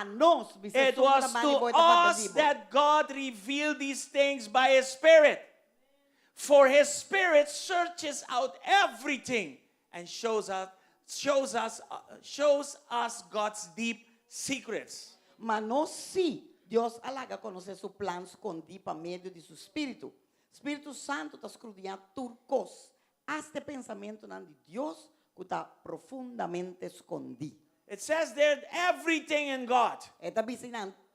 Anos, bisa It was to us that God revealed these things by His Spirit. For His Spirit searches out everything and shows us God's deep secrets. Ma nos sí, Dios a laga konosé su plan skondí pa medio di su Spiritu. Spiritu Santu ta skrudiñá tur kos, asta pensamentunan di Dios ku ta profundamente skondí. It says there everything in God. E ta bisa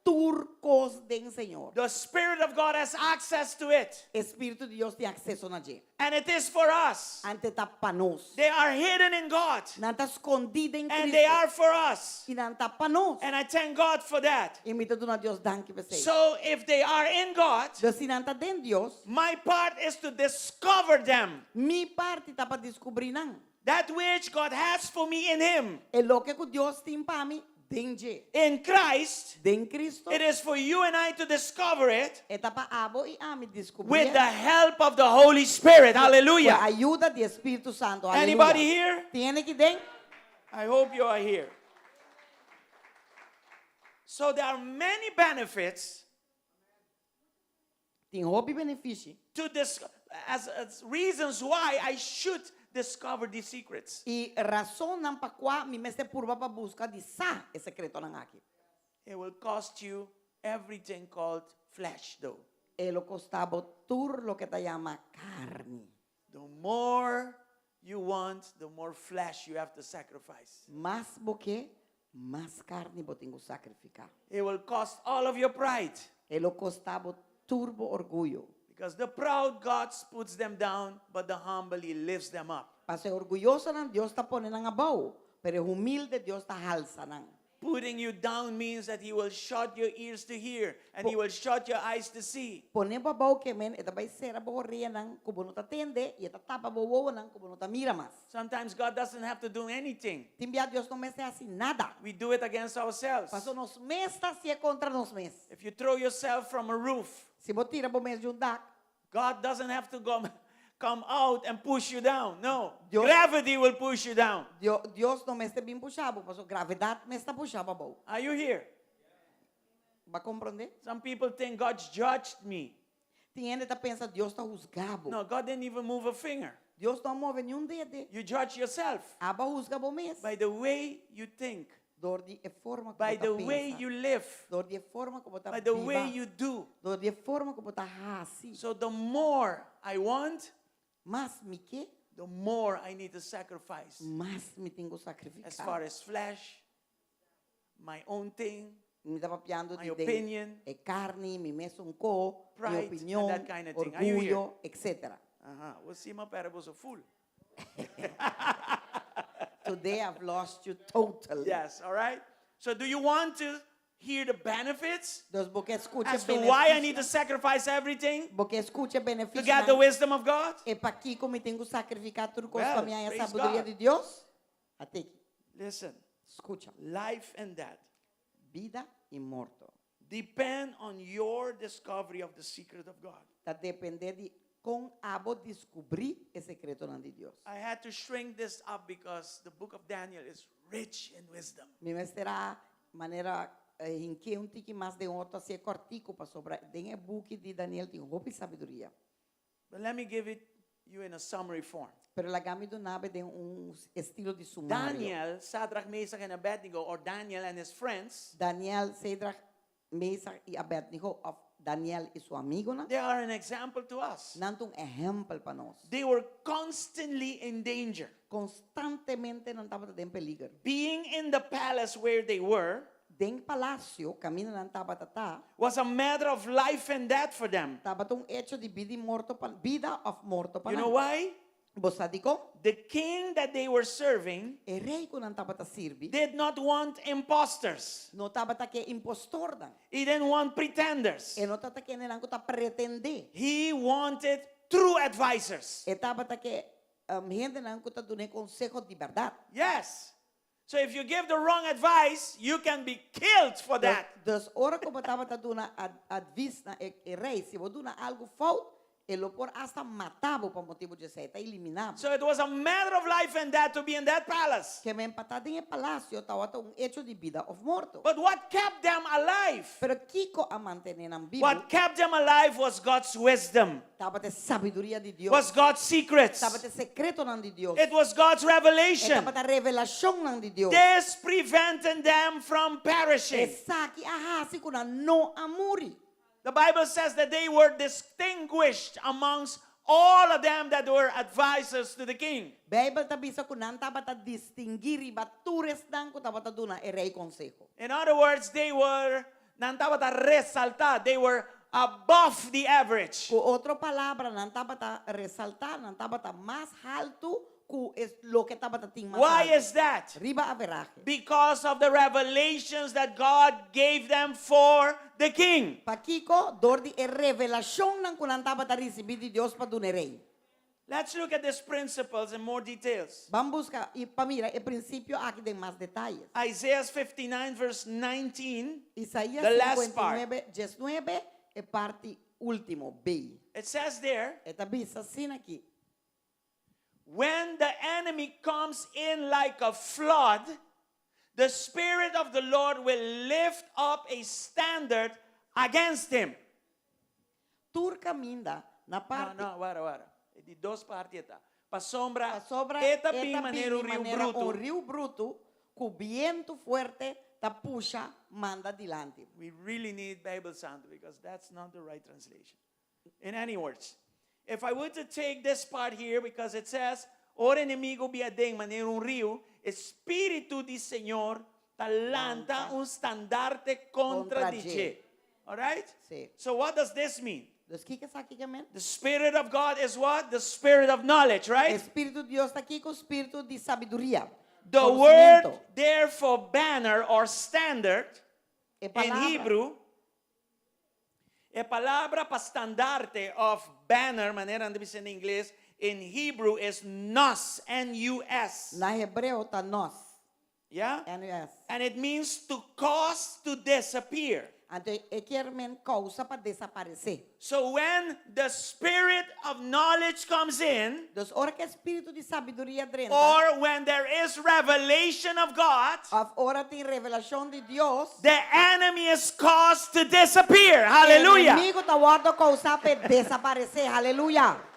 tur kos den Señor. The Spirit of God has access to it. Spiritu di Dios tin akseso na dje. And it is for us. Anto ta pa nos. They are hidden in God. Nan ta skondí den And Kristu. They are for us. I nan ta pa nos. And I thank God for that. I mi ta duna Dios danki pa esei. So if they are in God, Dus si nan ta den Dios, my part is to discover them. Mi parti ta pa deskubrí nan. That which God has for me in Him. E loke ku Dios tin pa mi, den dje. In Christ, Den Kristu. It is for you and I to discover it E ta pa abo i ami deskubrí. With the help of the Holy Spirit. Ku Hallelujah. ayudo di Spiritu Santu. Aleluya. Anybody here? Tin hende aki den? I hope you are here. So there are many benefits Tin hopi benefisio. To this as reasons why I should discover these secrets. I rasonnan pa kua mi mester purba pa buska di sa e sekretonan aki. It will cost you everything called flesh, though. E lo kosta bo tur loke ta yama karni. The more you want, the more flesh you have to sacrifice. Mas bo ke, mas karni bo tin ku sakrifiká. It will cost all of your pride. E lo kosta bo tur bo orguyo. Because the proud, God puts them down, but the humble, He lifts them up. Paso e orguyosonan Dios ta pone nan abou, pero humilde Dios ta halsa nan. Putting you down means that He will shut your ears to hear and He will shut your eyes to see. Pone bo abou ke men, e ta bai sera bo oreanan ku bo no ta tende i e ta tapa bo wowonan ku bo no ta mira mas. Sometimes God doesn't have to do anything. Tin bia Dios no mester hasi nada. We do it against ourselves. Paso nos mes ta hasié kontra nos mes. If you throw yourself from a roof, Si bo tira bo mes di un dak, God doesn't have to come out and push you down. No. Dios- Gravity will push you down. Dios no mester bin pusha bo, paso gravedat mes ta pusha bo abou. Are you here? Bo a komprondé? Some people think God's judged me. Tin hende ta pensa Dios ta husga bo. No, God didn't even move a finger. Dios no a move ningun dede. You judge yourself Abo a husga bo mes. By the way you think, Dor di e forma ku by bo ta the way pensa. You live, Dor di e forma ku bo ta by the way biba. You do. Dor di e forma ku bo ta hasi. So the more I want, Mas mi ke, the more I need to sacrifice. Mas mi tin ku sakrifiká. As far as flesh, my own thing, Mi ta papiando my di den opinion, e karni, mi mesun kos, mi pride, and opinion, that kind of thing. Are you here? orguyo, etc. We'll see my parables a fool. Today I've lost you totally. Yes, all right? So do you want to hear the benefits Dus bo ke skucha as to why I need to sacrifice everything Bo ke skucha to benefisio get the wisdom of God? E pakiko mi tin ku sakrifiká tur kos Well, pa mi haña praise sabiduria God. di Dios? At'é aki. Listen, Skucha. Life and death Bida i morto. Depend on your discovery of the secret of God. Ta dependé di kon abo deskubrí e sekretonan di Dios. I had to shrink this up because the book of Daniel is rich in wisdom. Mi mester a manera hink'é un tiki mas den otro hasié kòrtiku pasobra den e buki di Daniel tin hopi sabiduria. But let me give it you in a summary form. Pero laga mi duna bo den un estilo di sumario. Daniel, Shadrach, Meshach, and Abednego, or Daniel and his friends, Daniel, Shadrach, Mesach i Abednego, òf Daniel i su amigunan, they are an example to us. Nan ta un ehèmpel pa nos. They were constantly in danger. Konstantemente nan tabata den peliger. Being in the palace where they were Den palasio, kaminda nan tabata ta, was a matter of life and death for them. Tabata un hecho di bida i morto pa bida òf morto pa You know nan. why? Bo sa dikon? The king that they were serving E rei ku nan tabata sirbi, did not want imposters. No tabata ke impostornan. He didn't want pretenders. E no tabata ke hendenan ku ta pretendé. He wanted true advisors. E tabata ke hendenan ku ta duna konseho di bèrdat. Yes. So if you give the wrong advice, you can be killed for that. Dus ora ku bo tabata duna advis na e rei, si bo duna algu fout, E lo por asta mata bo pa motibu di esei, ta eliminá bo. So it was a matter of life and death to be in that palace. Ke men pa ta den e palasio tawata un echo di bida òf morto. But what kept them alive? Pero kiko a mantené nan bibu? What kept them alive was God's wisdom. Tabata e sabiduria di Dios. Was God's secrets. Tabata e sekretonan di Dios. It was God's E revelation. tabata revelashonnan di Dios. This prevented them from perishing. Esaki a hasi ku nan no a muri. The Bible says that they were distinguished amongst all of them that were advisors to the king. Beibel ta bisa ku nan tabata distinguí riba tur esnan ku tabata duna e rei konseho. In other words, they were, nan tabata resaltá, they were above the average. Ku otro palabra, nan tabata resaltá, nan tabata mas haltu ku es loke tabata tin mas Why haltu. is that? Riba averahe. Because of the revelations that God gave them for the king. Pakiko? Dor di e revelashonnan ku nan tabata risibí di Dios pa duna e rei. Let's look at these principles in more details. Ban buska i pa mira e prinsipio aki den mas detayes. Isaiah 59 verse 19, Isaías the last part. 59, 19, e parti último, B. It says there, E ta bisa asina aki. When the enemy comes in like a flood, the Spirit of the Lord will lift up a standard against him. Tur kaminda na No, parti. no, wara, wara. E di dos parti e ta. Pasobra, Pasobra e ta e bin ta manera un bini riu manera un brutu. riu brutu ku bientu fuerte ta pusha manda dilanti. We really need Bijbel Santo because that's not the right translation. In any words, if I were to take this part here because it says, Ora enemigo bi aden manera un riu, e spiritu di Señor ta lanta Lanta un standarte contra contra di dje. dje. All right? Sí. So what does this mean? Dus kiko esaki ke men? The Spirit of God is what? The Spirit of knowledge, right? Spiritu di Dios ta kiko? Spiritu di sabiduria. The word Conocimiento. there for banner or standard E in palabra. Hebrew, e palabra pa standarte of banner, manera nan ta bisa na ingles, in Hebrew is nus, N-U-S. Na hebreo ta nos, Yeah? N-U-S. And it means to cause to disappear. Anto e kier men kousa pa desaparesé. So when the spirit of knowledge comes in, Dus ora ku e spiritu di sabiduria drenta, or when there is revelation of God, òf ora tin revelashon di Dios, the enemy is caused to disappear. Hallelujah. Enemigo ta wòrdu kousá pa desaparesé. Haleluya.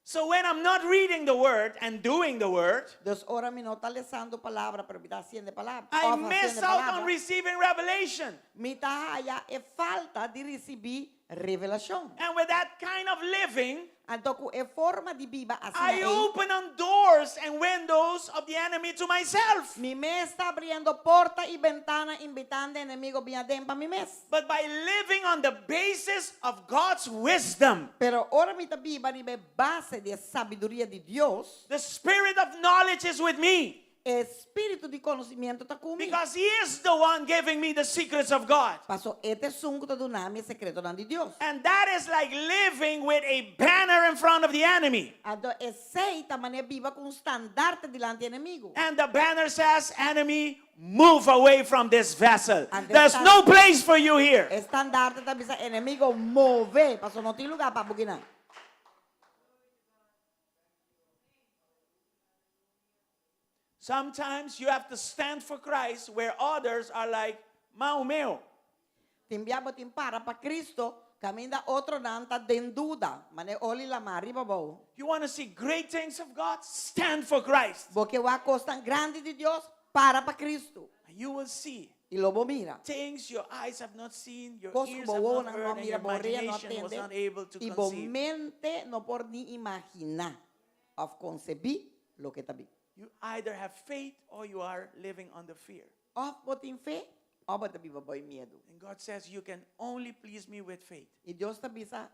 So when I'm not reading the word and doing the word, Dus ora mi no ta lesando palabra, pero mi ta hasiendo e palabra. I Òf miss hasiendo e out on palabra. receiving revelation. Mi ta haya e falta di risibí revelashon. And with that kind of living, Anto ku e forma di biba asina I ei, open on doors and windows of the enemy to myself. mi mes ta abriendo porta i bentana invitando e enemigo bin aden pa mi mes. But by living on the basis of God's wisdom, Pero ora mi ta biba riba e base di e sabiduria di Dios, the spirit of knowledge is with me. E spiritu di konosimiento ta ku mi. Because he is the one giving me the secrets of God. Paso e ta esun ku ta duna mi e sekretonan di Dios. And that is like living with a banner in front of the enemy. Anto esei ta manera biba ku un standarte dilanti enemigu. And the banner says, enemy, move away from this vessel. And the There's stand- no place for you here. E standarte ta bisa enemigo move, paso no tin lugá pa bo kinan. Sometimes you have to stand for Christ where others are like, Mau meu. Tin bia bo tin para pa Cristo, caminda otronan ta den duda, mane oli lamá riba abou. You want to see great things of God? Stand for Christ. Bo ke wak kosnan grandi di Dios? Para pa Cristo. And you will see I lo bo mira. things your eyes have not seen, your Kos ku ears bo have not wowonan no a heard, and mira, your bo orea no a imagination was tende, not able to i bo conceive. mente no por ni imaginá òf konsebí loke ta bin. You either have faith or you are living under fear. Òf bo tin fe òf bo ta biba bou e miedu. And God says, You can only please me with faith. I Dios ta bisa,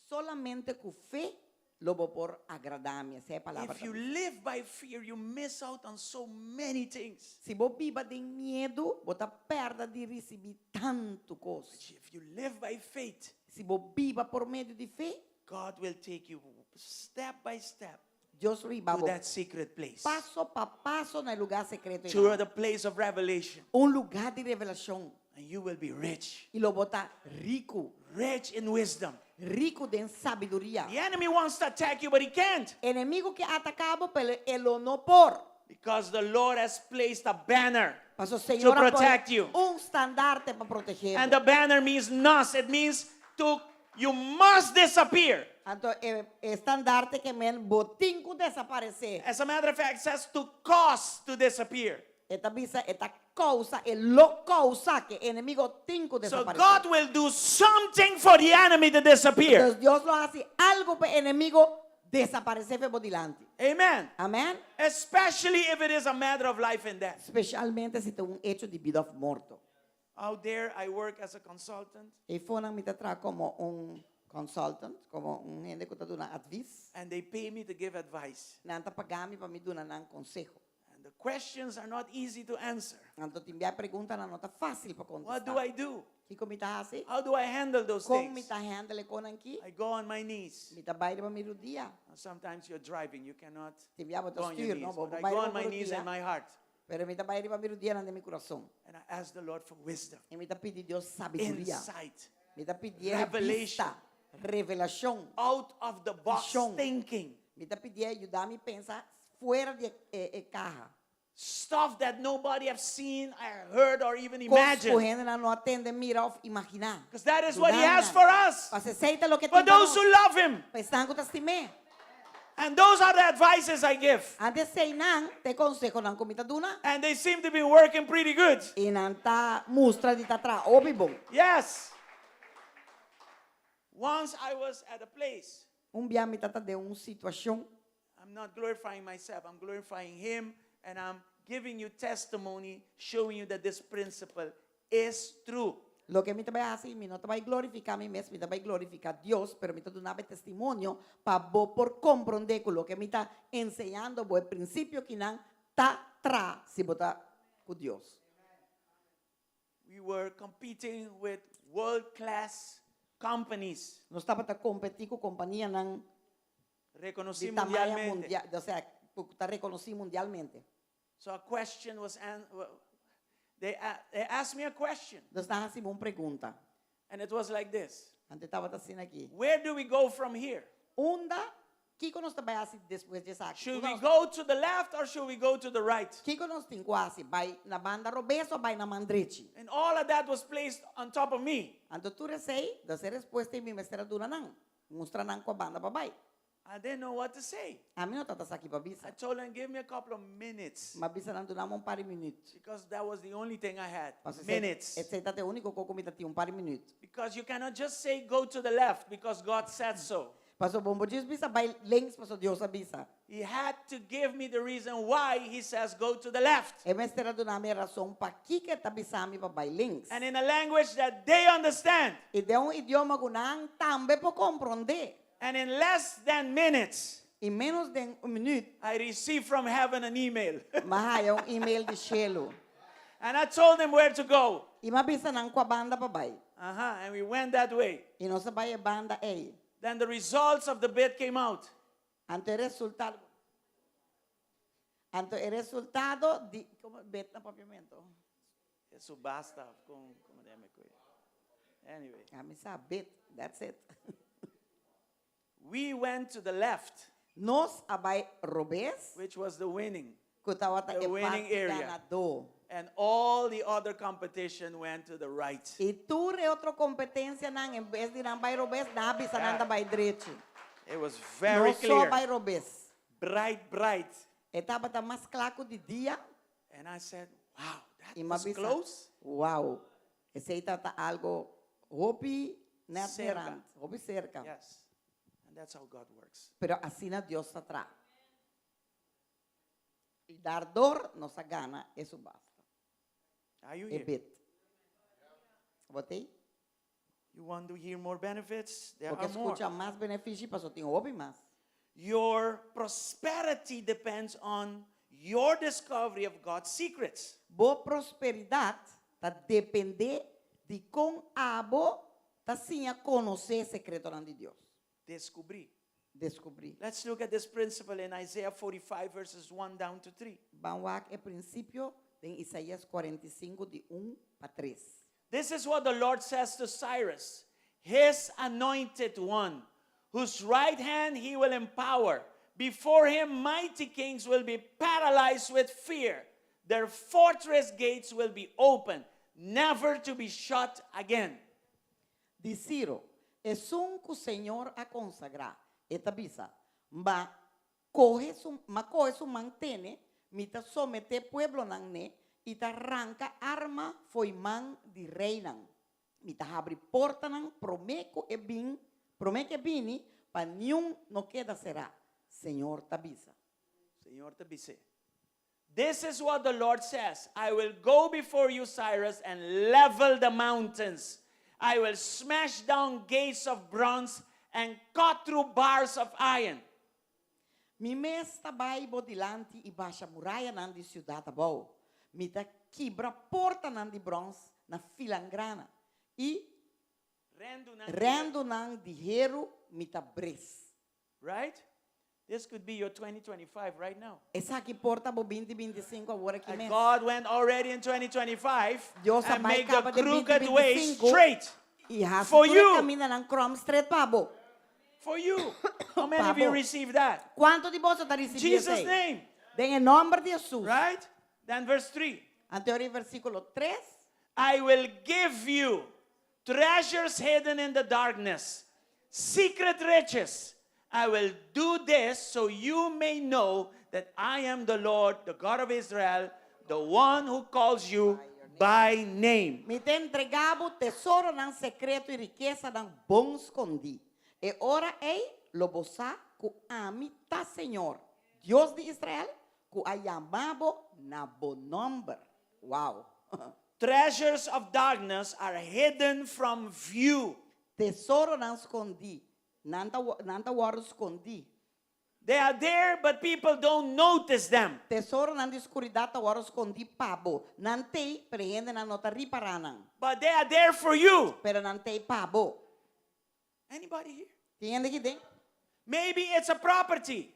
Solamente ku fe lo bo por agradá mi. Esei e palabra If ta you bisa. live by fear, you miss out on so many things. Si bo biba den miedu, bo ta pèrdè di risibí tantu kos. But if you live by faith, Si bo biba por medio di fe, God will take you step by step Dios lo hiba to bo that secret place. paso pa paso na e lugá sekreto To einan. the place of revelation. Un lugá di revelashon. And you will be rich. I lo bo ta riku. Rich in wisdom. Riku den sabiduria. The enemy wants to attack you, but he can't. Enemigu ke ataká bo, pero e lo no por. Because the Lord has placed a banner Paso to Señor a pone protect you. un standarte pa protegé And bo. the banner means nos. It means to you must disappear. Anto e standarte ke men bo tin ku desaparesé. As a matter of fact, it says to cause to disappear. E ta bisa e ta kousa, e lo kousa ku e enemigu tin ku So desaparesé. God will do something for the enemy to disappear. Entonces Dios lo hasi algu pa e enemigu desaparesé for di bo dilanti. Amen. Amen. Especially if it is a matter of life and death. Spesialmente si ta un echo di bida òf morto. Out there, I work as a consultant. Eifonan mi ta traha komo un consultant, komo un hende ku ta duna advis. And they pay me to give advice. Nan ta paga mi pa mi duna nan konseho. And the questions are not easy to answer. Anto tin bia preguntanan no ta fásil pa What do kontestá. I do? Kiko mi ta hasi? How do I handle those Kon mi things? ta handle e konan ki? I go on my knees. Mi ta bai riba mi rudia. Now, sometimes you're driving, you cannot Tin bia bo ta go on your stuur, no? knees. Bo But I bai go riba on bo my knees rudia. in my heart. Pero mi ta bai riba mi rudianan den mi kurason. And I ask the Lord for wisdom. I mi ta pidi Dios sabiduria. Insight. Mi ta pidié Revelation. bista, revelashon. Out of the box Vishon. thinking. Mi ta pidié yuda mi pensa fuera di e e kaha. Stuff that nobody have seen, heard, or even Kos ku imagined. hendenan no a tende, mira òf imaginá. Because that is what he Duna has nan. for us. Pasobra esei ta loke For tin pa those nos. who love him. Pa esnan ku ta stim'é. And those are the advices I give. Anto eseinan ta e konsehonan ku mi ta duna. And they seem to be working pretty good. I nan ta mustra di ta traha hopi bon. Yes. Once I was at a place. Un bia mi tata den un situashon. I'm not glorifying myself, I'm glorifying him and I'm giving you testimony showing you that this principle is true. Loke mi ta bai hasi, mi no ta bai glorifiká mi mes, mi ta bai glorifiká Dios, pero mi ta duna bo e testimonio pa bo por komprondé ku loke mi ta enseñando bo e prinsipio kinan ta traha si bo ta ku Dios. We were competing with world class companies. Nos tabata kompetí ku kompanianan Rekonosí di tamaño mundialmente. mundial, osea, ku ta rekonosí mundialmente. So a question was an, they, they asked me a question. Nos nan hasi mi un pregunta. And it was like this. Anto e tabata asina aki. Where do we go from here? Unda, kiko nos ta bai hasi despues di esaki? Should Unda we nos- go to the left or should we go to the right? Kiko nos tin ku hasi? Bai na banda robes o bai na man drechi? And all of that was placed on top of me. Anto tur esei, dos e respuesta i mi mester a duna nan, mustra nan kua banda pa bai. I didn't know what to say. Ami no tabata sa ki pa I bisa. told them, give me a couple of minutes. M'a bisa nan duna mi un par di minüt. Because that was the only thing I had. Pasobra esei, Minutes. esei tabata e úniko kos ku mi tatin, un par di minüt. Because you cannot just say go to the left because God said so. Pasobra bo no por djis bisa bai links pasobra Dios a bisa. He had to give me the reason why he says go to the left. E mester a duna mi e rason pakiko e ta bisa mi pa bai links. And in a language that they understand. I den un idioma ku nan tambe por komprondé. And in less than minutes. I ménos den un minüt. I received from heaven an email. M'a haya un email di shelu. And I told them where to go. I m'a bisa nan kua banda pa bai. Aha, and we went that way. I nos a bai e banda ei. Then the results of the bid came out. Anto e resultado Anto e resultado di Como bid na papiamento? E subasta con como deme cu. Anyway. Ami sa bid, that's it. We went to the left. Nos a bai robes. Which was the winning. Ku tabata The e winning parti area. ganadó. And all the other competition went to the right. I tur e otro kompetensianan en bes di nan bai robes, nan a bisa nan ta bai drechi. It was very Nos so clear. bai robes. Bright, bright. E tabata mas kla ku di dia. And I said, wow, that I m'a was bisa, close. wow, esei tabata algo hopi net Serka. mirant, hopi serka. Yes. And that's how God works. Pero asina Dios ta traha. I dardor nos a gana e subasta. Are you E here? bid. Bo t'ei? You want to hear more benefits? There Bo ke are more. skucha mas benefishi paso tin hopi mas. Your prosperity depends on your discovery of God's secrets. Bo prosperidat ta dependé di kon abo ta siña konosé e sekretonan di Dios. Deskubrí. Deskubrí. Let's look at this principle in Isaiah 45 verses 1 down to 3. Ban wak e prinsipio den Isaías 45 di un pa tres. This is what the Lord says to Cyrus, His anointed one, whose right hand he will empower. Before him, mighty kings will be paralyzed with fear. Their fortress gates will be open, never to be shut again. Di Ciro, esun ku Señor a konsagrá, e ta bisa, M'a kohe su, m'a kohe su man tene, mi ta someté pueblonan n'e i ta ranka arma fo'i man di reinan. Mi ta habri portanan promé ku e bin, promé ku e bini, pa niun no keda será, Señor ta bisa. Señor ta bis'é, This is what the Lord says, I will go before you, Cyrus, and level the mountains. I will smash down gates of bronze and cut through bars of iron. Mi mes ta bai bo dilanti i basha murayanan di siudat abou. Mi ta kibra portanan di bròns na filangrana, i rendunan di heru mi ta bres. Right? This could be your 2025 right now. Esaki por ta bo 2025 awor aki And mes. God went already in 2025 Dios a and bai make the kaba den crooked ways 2025 straight i hasi for tur e you. kamindanan krom stret pa bo. For you. How many of you Pa bo. receive that? Kuantu di boso ta risibí Jesus' esei? name. Den e nòmber di Hesus. Right? Then verse 3. Anto ora e versíkulo tres. I will give you treasures hidden in the darkness, secret riches. I will do this so you may know that I am the Lord, the God of Israel, the one who calls you by name. Mi ta entregá bo tesoronan sekreto i rikesanan bon skondí. E ora ei lo bo sa ku ami ta Señor, Dios di Israel, ku a yama bo na bo nòmber. Wow! Treasures of darkness are hidden from view. Tesoronan skondí, nan ta nan ta wòrdu skondí. They are there but people don't notice them. Tesoronan di skuridat ta wòrdu skondí pa bo. Nan t'ei, pero e hendenan no ta ripará nan. But they are there for you. Pero nan t'ei pa bo. Anybody here? Tin hende aki den? Maybe it's a property.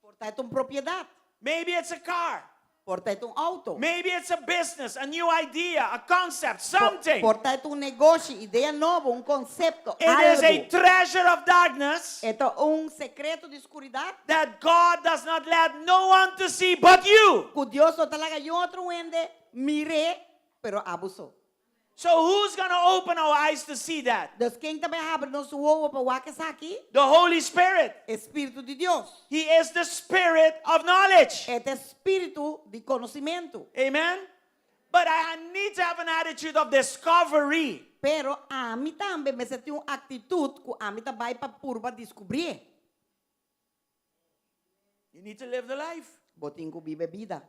Por ta e ta un propiedat. Maybe it's a car. Por ta e ta un auto. Maybe it's a business, a new idea, a concept, something. Por ta e ta un negoshi, idea nobo, un konsepto, It is a algu. treasure of darkness E ta un sekreto di skuridat. that God does not let no one to see but you. Ku Dios no ta laga niun otro hende mir'é, pero abo so. So who's gonna open our eyes to see that? Dus ken ta bai habri nos wowo pa wak esaki? The Holy Spirit. E Spiritu di Dios. He is the spirit of knowledge. E ta e spiritu di konosimentu. Amen. But I need to have an attitude of discovery. Pero ami tambe mester tin un aktitut ku ami ta bai pa purba diskubrié. You need to live the life. Bo tin ku biba e bida.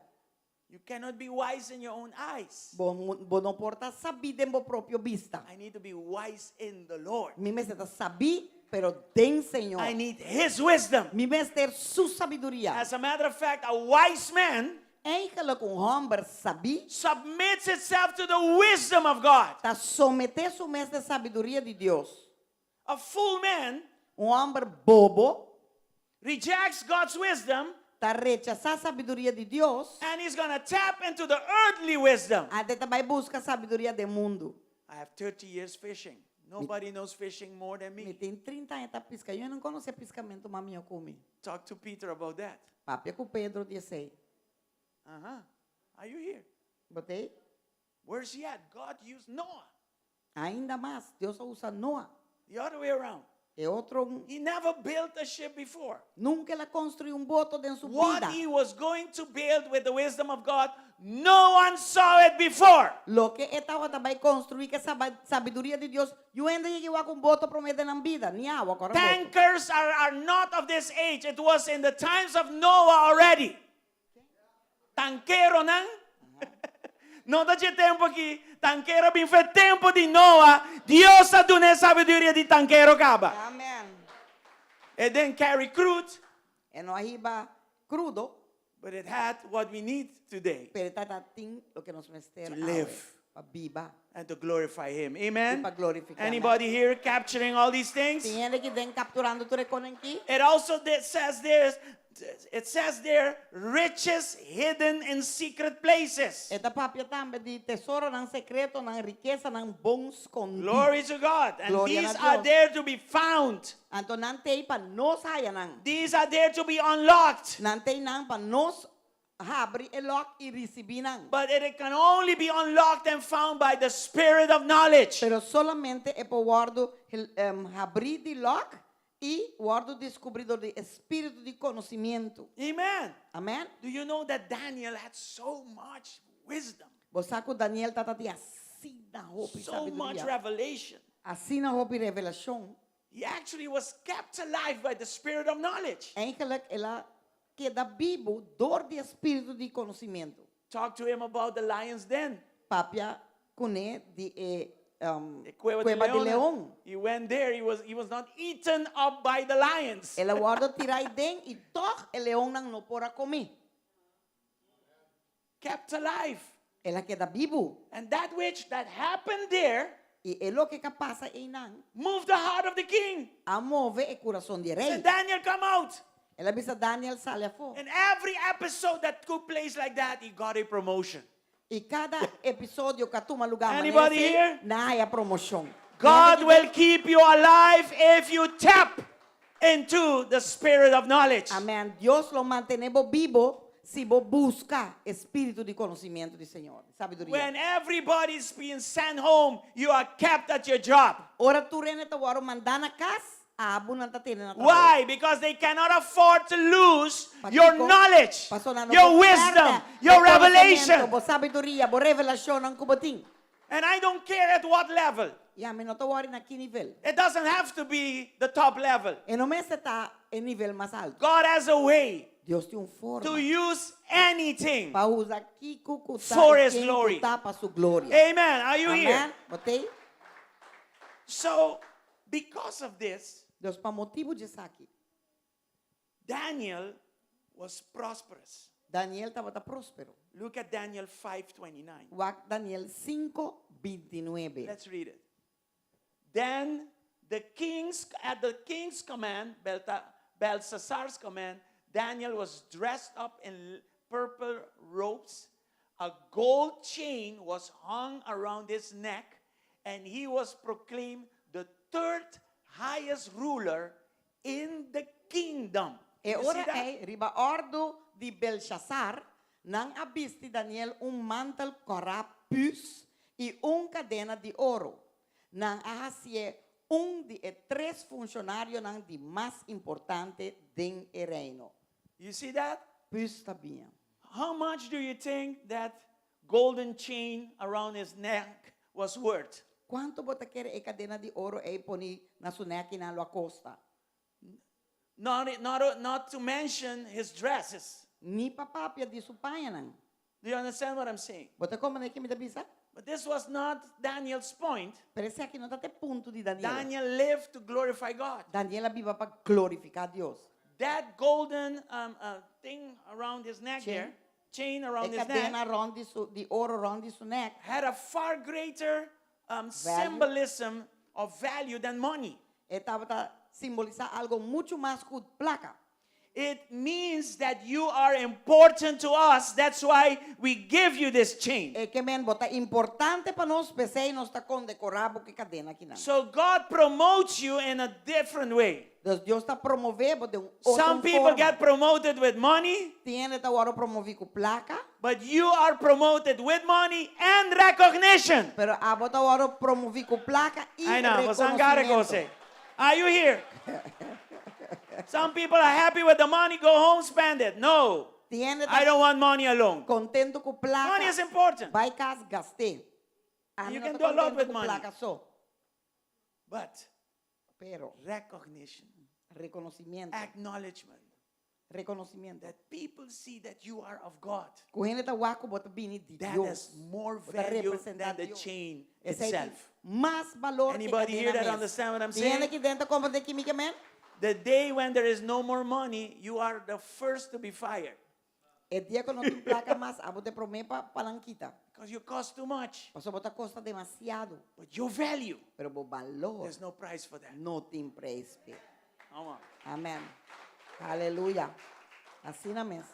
You cannot be wise in your own eyes. Bo, bo no por ta sabí den bo propio bista. I need to be wise in the Lord. Mi mester ta sabí, pero den Señor. I need His wisdom. Mi mester Su sabiduria. As a matter of fact, a wise man Eigenlijk un hòmber sabí submits itself to the wisdom of God. ta someté su mes na e sabiduria di Dios. A fool man Un hòmber bobo rejects God's wisdom ta rechasá sabiduria di Dios. And he's gonna tap into the earthly wisdom. Ante ta bai buska sabiduria den mundu. I have 30 years fishing. Nobody knows fishing more than Mi me. tin 30 aña ta piska. Yo no konosé piskamentu mas mihó ku mi. Talk to Peter about that. Papia ku Pedro di esei. Uh-huh. Are you here? Bo t'ei? Worse yet, God used Noah. Ainda mas, Dios a usa Noa. The other way around. E otro. He never built a ship before. Nunka el a konstruí un boto den su What bida. he was going to build with the wisdom of God, no one saw it before. Loke e tabata bai konstruí ku e sabiduria di Dios, yu hende yega wak un boto promé den nan bida, ni awa kòrda boto. Tankers are, are not of this age. It was in the times of Noah already. Tankeronan no ta dje tempu aki. Tankero a bin for e tempu di Noa. Dios a duna e sabiduria di tankero kaba. Amen. It didn't carry crude. E no a hiba crudo. But it had what we need today. Pero e tabata tin loke nos mester To awe live. pa biba. And to glorify him. Amen. I pa glorifiká. Anybody here capturing all these things? Tin hende aki den capturando tur e konan aki? It also says this. It says there, riches hidden in secret places. E ta papia tambe di tesoronan sekretonan, rikesanan bon skondí. Glory to God. And Gloria these na are Dios. there to be found. Anto nan t'ei pa nos haya nan. These are there to be unlocked. Nan t'ei nan pa nos habri e lòk i risibí nan. But it can only be unlocked and found by the spirit of knowledge. Pero solamente e por wòrdu habrí di lòk i wòrdu deskubrí dor di e spiritu di konosimientu. Amen. Amèn. Do you know that Daniel had so much wisdom? Bo sa ku Daniel tabata tin asina hopi So much sabiduria, revelation. asina hopi revelashon. He actually was kept alive by the spirit of knowledge. Eigenlijk el a keda bibu dor di e spiritu di konosimentu. Talk to him about the lion's den. Papia kuné di e E cueva, cueva di di leon. leon. He went there, he was, he was not eaten up by the lions. El a wòrdu tirá aden i tòg e leonnan no por a kom'é. Kept alive. El a keda bibu. And that which that happened there I e loke ku a pasa einan moved the heart of the king. a move e kurason di e rei. Said, Daniel, come out. El a bisa Daniel sali afó. And every episode that took place like that, he got a promotion. I kada episodio ku a tuma lugá manera Anybody esei, here? nan a haya promoshon. God will keep you alive if you tap into the spirit of knowledge. Amen. Dios lo mantené bo bibo si bo buska e spiritu di konosimientu di Señor, sabiduria. When everybody's being sent home, you are kept at your job. Ora tur hende ta wòrdu mandá na kas, abo nan ta tene na trabou. Why? Because they cannot afford to lose your Pakiko? knowledge, Pasobra nan no your por wisdom, pèrdè your bo revelation. konosementu, bo sabiduria, bo revelashonnan ku bo tin. And I don't care at what level. I ami no ta wòri na ki nivel. It doesn't have to be the top level. E no mester ta e nivel mas altu. God has a way Dios tin un forma to use anything. pa usa kiko ku ta For i his ken glory. ku ta pa su gloria. Amen. Are you here? Amen. Bo t'ei? So, because of this, Dus pa motibu di esaki, Daniel was prosperous. Daniel tabata próspero. Look at Daniel 5:29. Wak Daniel 5, 29. Let's read it. Then the king's at the king's command, Belta, Belshazzar's command, Daniel was dressed up in purple robes. A gold chain was hung around his neck, and he was proclaimed the third highest ruler in the kingdom. E You see ora that? ei, riba òrdu di Belshasar, nan a bisti Daniel un mantel kòrá püs i un kadena di oro. Nan a hasié un di e tres funshonarionan di mas importante den e reino. You see that? Püs ta biña. How much do you think that golden chain around his neck was worth? Kuantu bo ta kere e kadena di oro ei poni na su nèkinan lo a kosta? Not, not, not to mention his dresses. Ni pa papia di su pañanan. Do you understand what I'm saying? Bo ta komprendé ke mi ta bisa? But this was not Daniel's point. Pero esaki no ta e punto di Daniel. Daniel lived to glorify God. Daniel a biba pa glorifiká Dios. That golden um, uh, thing around his neck Chain. there, chain around E his kadena neck, rònt di su, di oro rònt di su nèk had a far greater um, symbolism of value than money. E tabata simbolisá algo muchu mas ku plaka. It means that you are important to us. That's why we give you this chain. E ke men bo ta importante pa nos, p'esei nos ta kondekorá bo ku e kadena akinan. So God promotes you in a different way. Dus Dios ta promové bo den un otro Some people forma. get promoted with money, Tin hende ta wòrdu promoví ku plaka, but you are promoted with money and recognition. pero abo ta wòrdu promoví ku plaka i I know, rekonosementu. Are you here? Some people are happy with the money, go home, spend it. No, Tin hende I ta don't want money alone. kontentu ku plaka. Money is important. Bai kas gast'é. Ami You no can ta do a lot kontentu with ku money. plaka so. But Pero recognition, rekonosimiento, acknowledgement rekonosimiento. that people see that you are of God. Ku hende ta wak ku bo ta bini di That Dios. has more Bo ta value representá than the Dios. chain Esei tin itself. mas balor ku e Anybody here kadena that mes. understand what I'm Tin hende saying? ki den ta komprendé ki mi ke men? The day when there is no more money, you are the first to be fired E dia ku no tin plaka mas, abo ta e promé pa pa nan kita. because you cost too much. Pasobra bo ta kosta demasiado. But your value, Pero bo balor there's no price for that. no tin preis p'e. Come on. Amèn. Aleluya. Asina mes.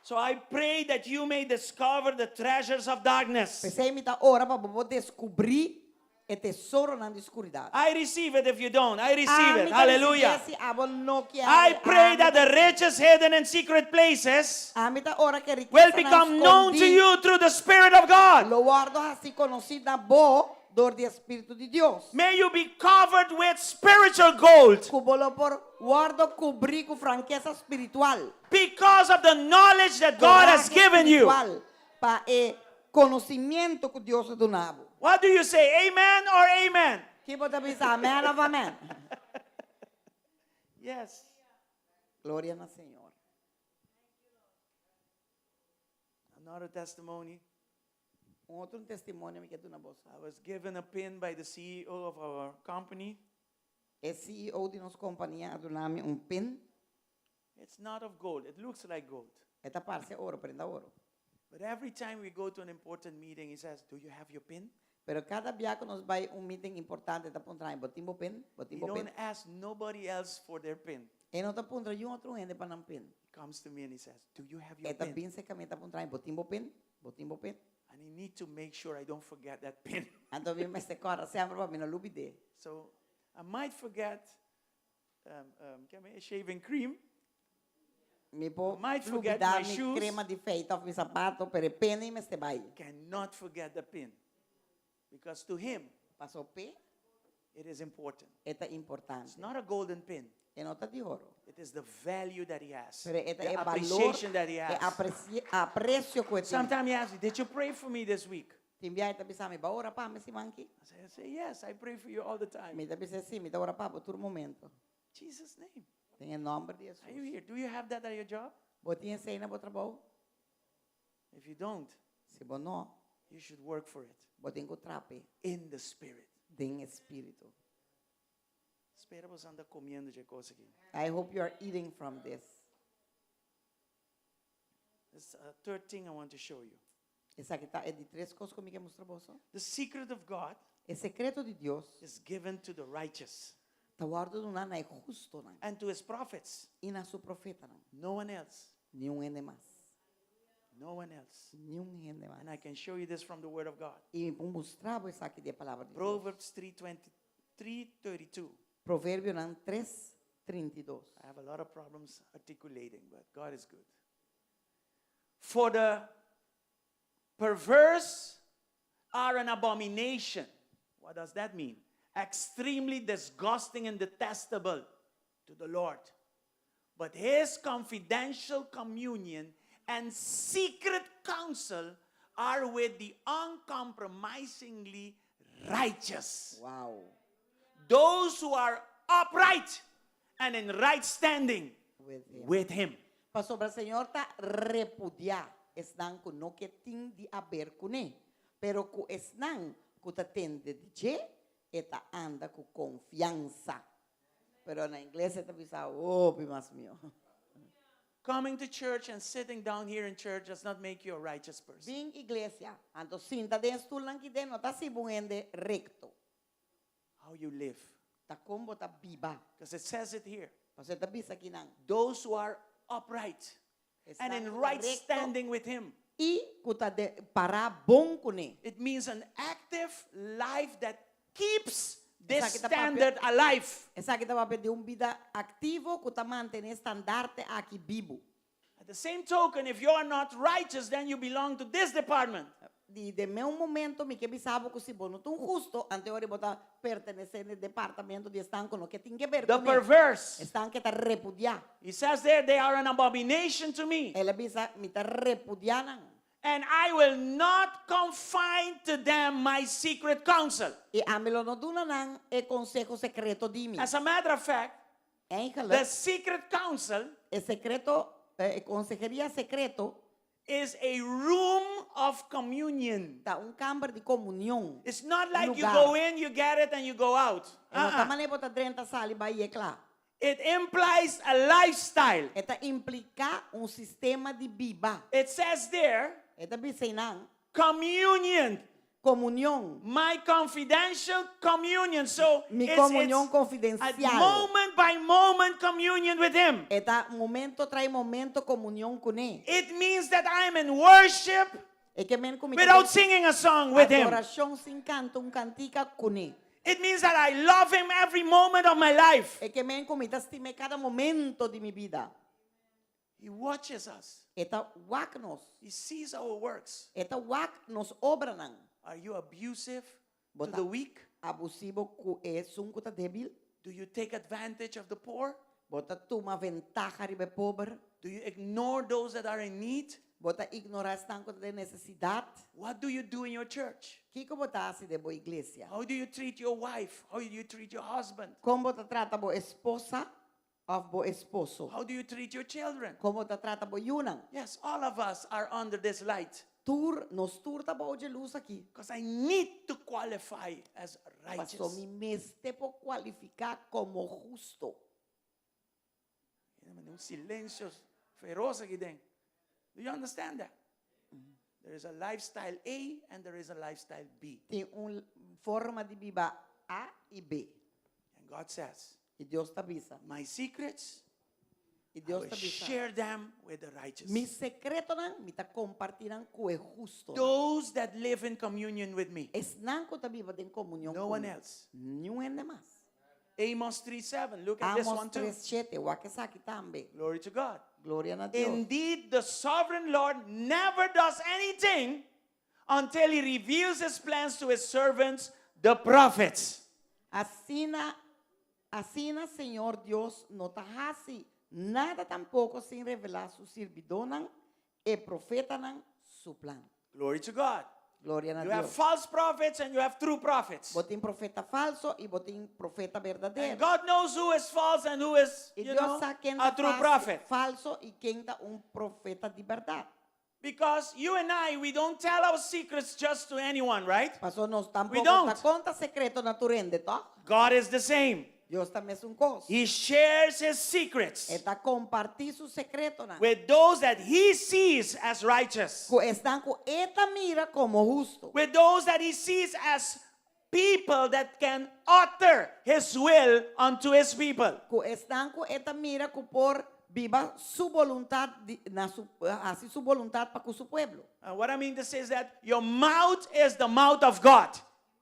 So I pray that you may discover the treasures of darkness. P'esei mi ta ora pa bo por deskubrí e tesoronan di skuridat. I receive it if you don't. I receive Ami it. ta Hallelujah. risibié si abo no kier. I pray Ami that ta the riches hidden in secret places Ami ta ora ku e will rikesanan become known to skondí you through the Spirit of God. lo wòrdu hasi konosí na bo dor di e Spiritu di Dios. May you be covered with spiritual gold. Ku bo lo por wòrdu kubrí ku frankesa spiritual. Because of the knowledge that God has Coraje given you. spiritual pa e konosimiento ku Dios a duna bo. What do you say? Amen or amen? Ki bo ta bisa, amen of amen? Yes. Gloria na Señor. Another testimony. Un otro testimonio mi ke duna boso. I was given a pin by the CEO of our company. E CEO di nos kompania a duna mi un pin. It's not of gold. It looks like gold. E ta parse oro, pero no ta oro. But every time we go to an important meeting, he says, Do you have your pin? Pero kada bia ku nos bai un meeting importante, e ta puntra mi, Bo tin bo pin? Bo tin He bo pin? don't ask nobody else for their pin. E no ta puntra niun otro hende pa nan pin. He comes to me and he says, Do you have your E ta pin? bin serka mi, e ta puntra mi, Bo tin bo pin? Bo tin bo pin? And he need to make sure I don't forget that pin. Anto mi mester kòrda semper pa mi no lubid'é. So I might forget um, um, ke mi shaving cream. Mi por I might forget lubidá my mi shoes. krema di feita òf mi sapato, pero e pin ei mester bai. Cannot forget the pin. Because to him, Paso p'e it is important. e ta It's importante. not a golden pin. E no ta di oro. It is the value that he has. Pero e ta The e balor, appreciation that he e has. apreci- aprecio ku e tin. Sometimes he asks me, did you pray for me this week? Tin bia e ta bisa mi, Bo a ora pa mi siman aki? I say, I say, yes, I pray for you all the time. Mi ta bisa, Si, mi ta ora pa bo tur momento. Jesus' name. Den e nòmber di Are you Hesus. here? Do you have that at your job? Bo tin esei na bo trabou? If you don't, Si bo no, you should work for it bo tin ku trape in the spirit. den e spiritu. Spera bo anda komiendo dje kos aki. I hope you are eating from this. This a third thing I want to show you. Esaki ta e di tres kos ku mi ke mustra boso. The secret of God E sekreto di Dios is given to the righteous ta wòrdu duná na e hustonan and to his prophets. i na su profetanan, No one else. niun hende mas. No one else. Niun hende mas. And I can show you this from the word of God. I mi por mustra bo esaki di e Palabra di Dios. Proverbs 3:20, 3:32. Proverbionan tres, 32. I have a lot of problems articulating, but God is good. For the perverse are an abomination. What does that mean? Extremely disgusting and detestable to the Lord. But his confidential communion and secret counsel are with the uncompromisingly righteous. Wow! Those who are upright and in right standing With him. with him. Pasobra Señor ta repudiá esnan ku no ke tin di aber kuné, pero ku esnan ku ta tende di dje, e ta anda ku konfiansa. Pero na ingles e ta bisa hopi mas mihó. Coming to church and sitting down here in church does not make you a righteous person. Bin iglesia, anto sinta den e stulnan ki den no ta hasi bo un hende rekto. How you live. Ta kon bo ta biba. Because it says it here. Pasobra e ta bisa kinan. Those who are upright Esnan and in ku ta right rekto standing with him. I ku ta de pará bon kuné. It means an active life that keeps this Esaki ta papia standard alive. Esaki ta papia di un bida aktivo ku ta mantené e standarte aki bibu. At the same token, if you are not righteous, then you belong to this department. Di den meun momento mi ke bisa bo ku si bo no ta un husto, ante ora bo ta pertenesé na e departamento di esnan ku no ke tin ke ber The kuné, perverse. esnan ke ta repudiá. He says there, they are an abomination to me. El a bisa, Mi ta repudiá nan. And I will not confine to them my secret counsel. I ami lo no duna nan e konseho sekreto di mi. As a matter of fact, the Eigenlijk, secret counsel e sekreto, e konseheria sekreto is a room of communion. ta un kamber di komunion. It's not Un like you lugar. go in, you get it, and you go out. E no ta Uh-uh. manera bo ta drenta sali bai i e kla. It implies a lifestyle. E ta impliká un sistema di biba. It says there, E ta bisa einan, communion. Komunion. My confidential communion. So Mi it's, komunion it's a konfidensial. moment by moment communion with Him. E ta momento tras momento komunion kuné. It means that I'm in worship E ke men ku mi ta without den singing a song with Him. adorashon sin kanta un kantika kuné. It means that I love Him every moment of my life. E ke men ku mi ta stim'é kada momento di mi bida. He watches us. E ta wak nos. He sees our works. E ta wak nos obranan. Are you abusive Bo to ta the weak? abusivo ku esun ku ta débil? Do you take advantage of the poor? Bo ta tuma ventaha riba e pober? Do you ignore those that are in need? Bo ta ignorá esnan ku ta den nesesidat? What do you do in your church? Kiko bo ta hasi den bo iglesia? How do you treat your wife? How do you treat your husband? Kon bo ta trata bo esposa òf bo esposo? How do you treat your children? Kon bo ta trata bo yunan? Yes, all of us are under this light. Tur, nos tur ta bou dje lus aki. Because I need to qualify as righteous. Paso mi mester por kualifiká komo husto. Un silensio feroz aki den. Do you understand that? There is a lifestyle A and there is a lifestyle B. Tin un forma di biba A i B. And God says, I Dios ta bisa. My secrets, I I Dios will ta bisa. share them with the righteous. Mi sekretonan mi ta kompartí nan ku e hustonan. Those that live in communion with me. Esnan ku ta biba den komunion No ku one mi. else. Niun hende mas. Amos 3:7. Look at this Amos one too. 3:7, wak esaki tambe. Glory to God. Gloria na Dios. Indeed, the sovereign Lord never does anything until he reveals his plans to his servants, the prophets. Asina, asina Señor Dios no ta hasi nada tampoko sin revelá su sirbidónan, e profetanan, su plan. Glory to God. Gloria na You have Dios. false prophets and you have true prophets. Bo tin profeta falso i bo tin profeta And berdadero. God knows who is false and who is, I you Dios know, sa ken a ta true fas- prophet. falso i ken ta un profeta di bèrdat. Because you and I, we don't tell our secrets just to anyone, right? Paso nos We tampoko don't. ta konta sekreto na tur hende, tòg? God is the same. Dios ta mesun kos. He shares his secrets E ta kompartí su sekretonan with those that he sees as righteous, ku esnan ku e ta mira komo hustu, with those that he sees as people that can utter his will unto his people. ku esnan ku e ta mira ku por biba su boluntat di, na su, hasi su boluntat pa ku su pueblo. And what I mean to say is that your mouth is the mouth of God.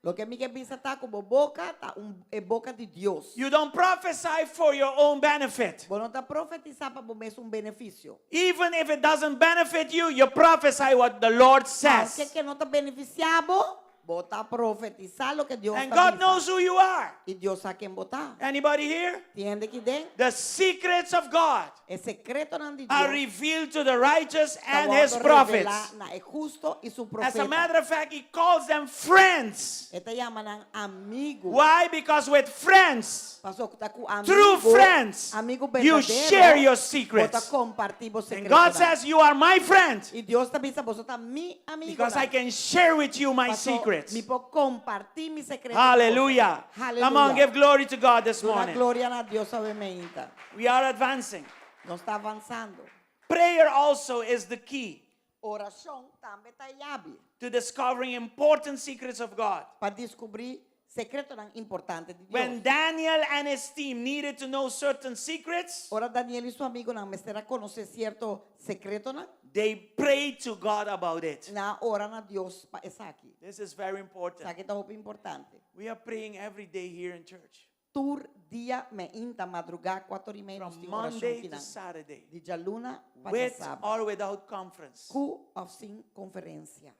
Loke mi ke bisa ta ku bo boka ta un e boka di Dios. You don't prophesy for your own benefit. Bo no ta profetisá pa bo mes un benefisio. Even if it doesn't benefit you, you prophesy what the Lord Aunke says. ke no ta benefisiá bo, Bo ta profetisá loke Dios And ta God bisa. knows who you are. I Dios sa ken bo ta. Anybody here? Tin hende aki den? The secrets of God E sekretonan di are Dios revealed to the righteous ta and his wòrdu prophets. revelá na e husto i su As a profeta. matter of fact, he calls them friends. E ta yama nan amigu. Why? Because with friends, Paso ta ku true amigu, friends, amigu you berdadero, share your bo ta secrets. kompartí bo And sekretonan. God says, You are my friend I Dios ta bisa, boso ta mi amigonan. because I can share with you my Paso secrets. mi por kompartí mi sekreto ku boso. Hallelujah. Come on, Hallelujah. give glory to God this Duna morning. gloria na Dios awe meinta. We are advancing. Nos ta avansando. Prayer also is the key Orashon tambe ta e yabi to discovering important secrets of God. pa deskubrí sekretonan importante di Dios. When Daniel and his team needed to know certain secrets, Ora Daniel i su amigunan mester a konosé sierto sekretonan, they prayed to God about it. nan a ora na Dios pa esaki. This is very important. Esaki ta hopi importante. We are praying every day here in church. Tur dia meinta madrugá kuater i mei nos From tin orashon Monday to kinan. Saturday. Di djaluna pa With djasabra. or without conference. Ku òf sin konferensia.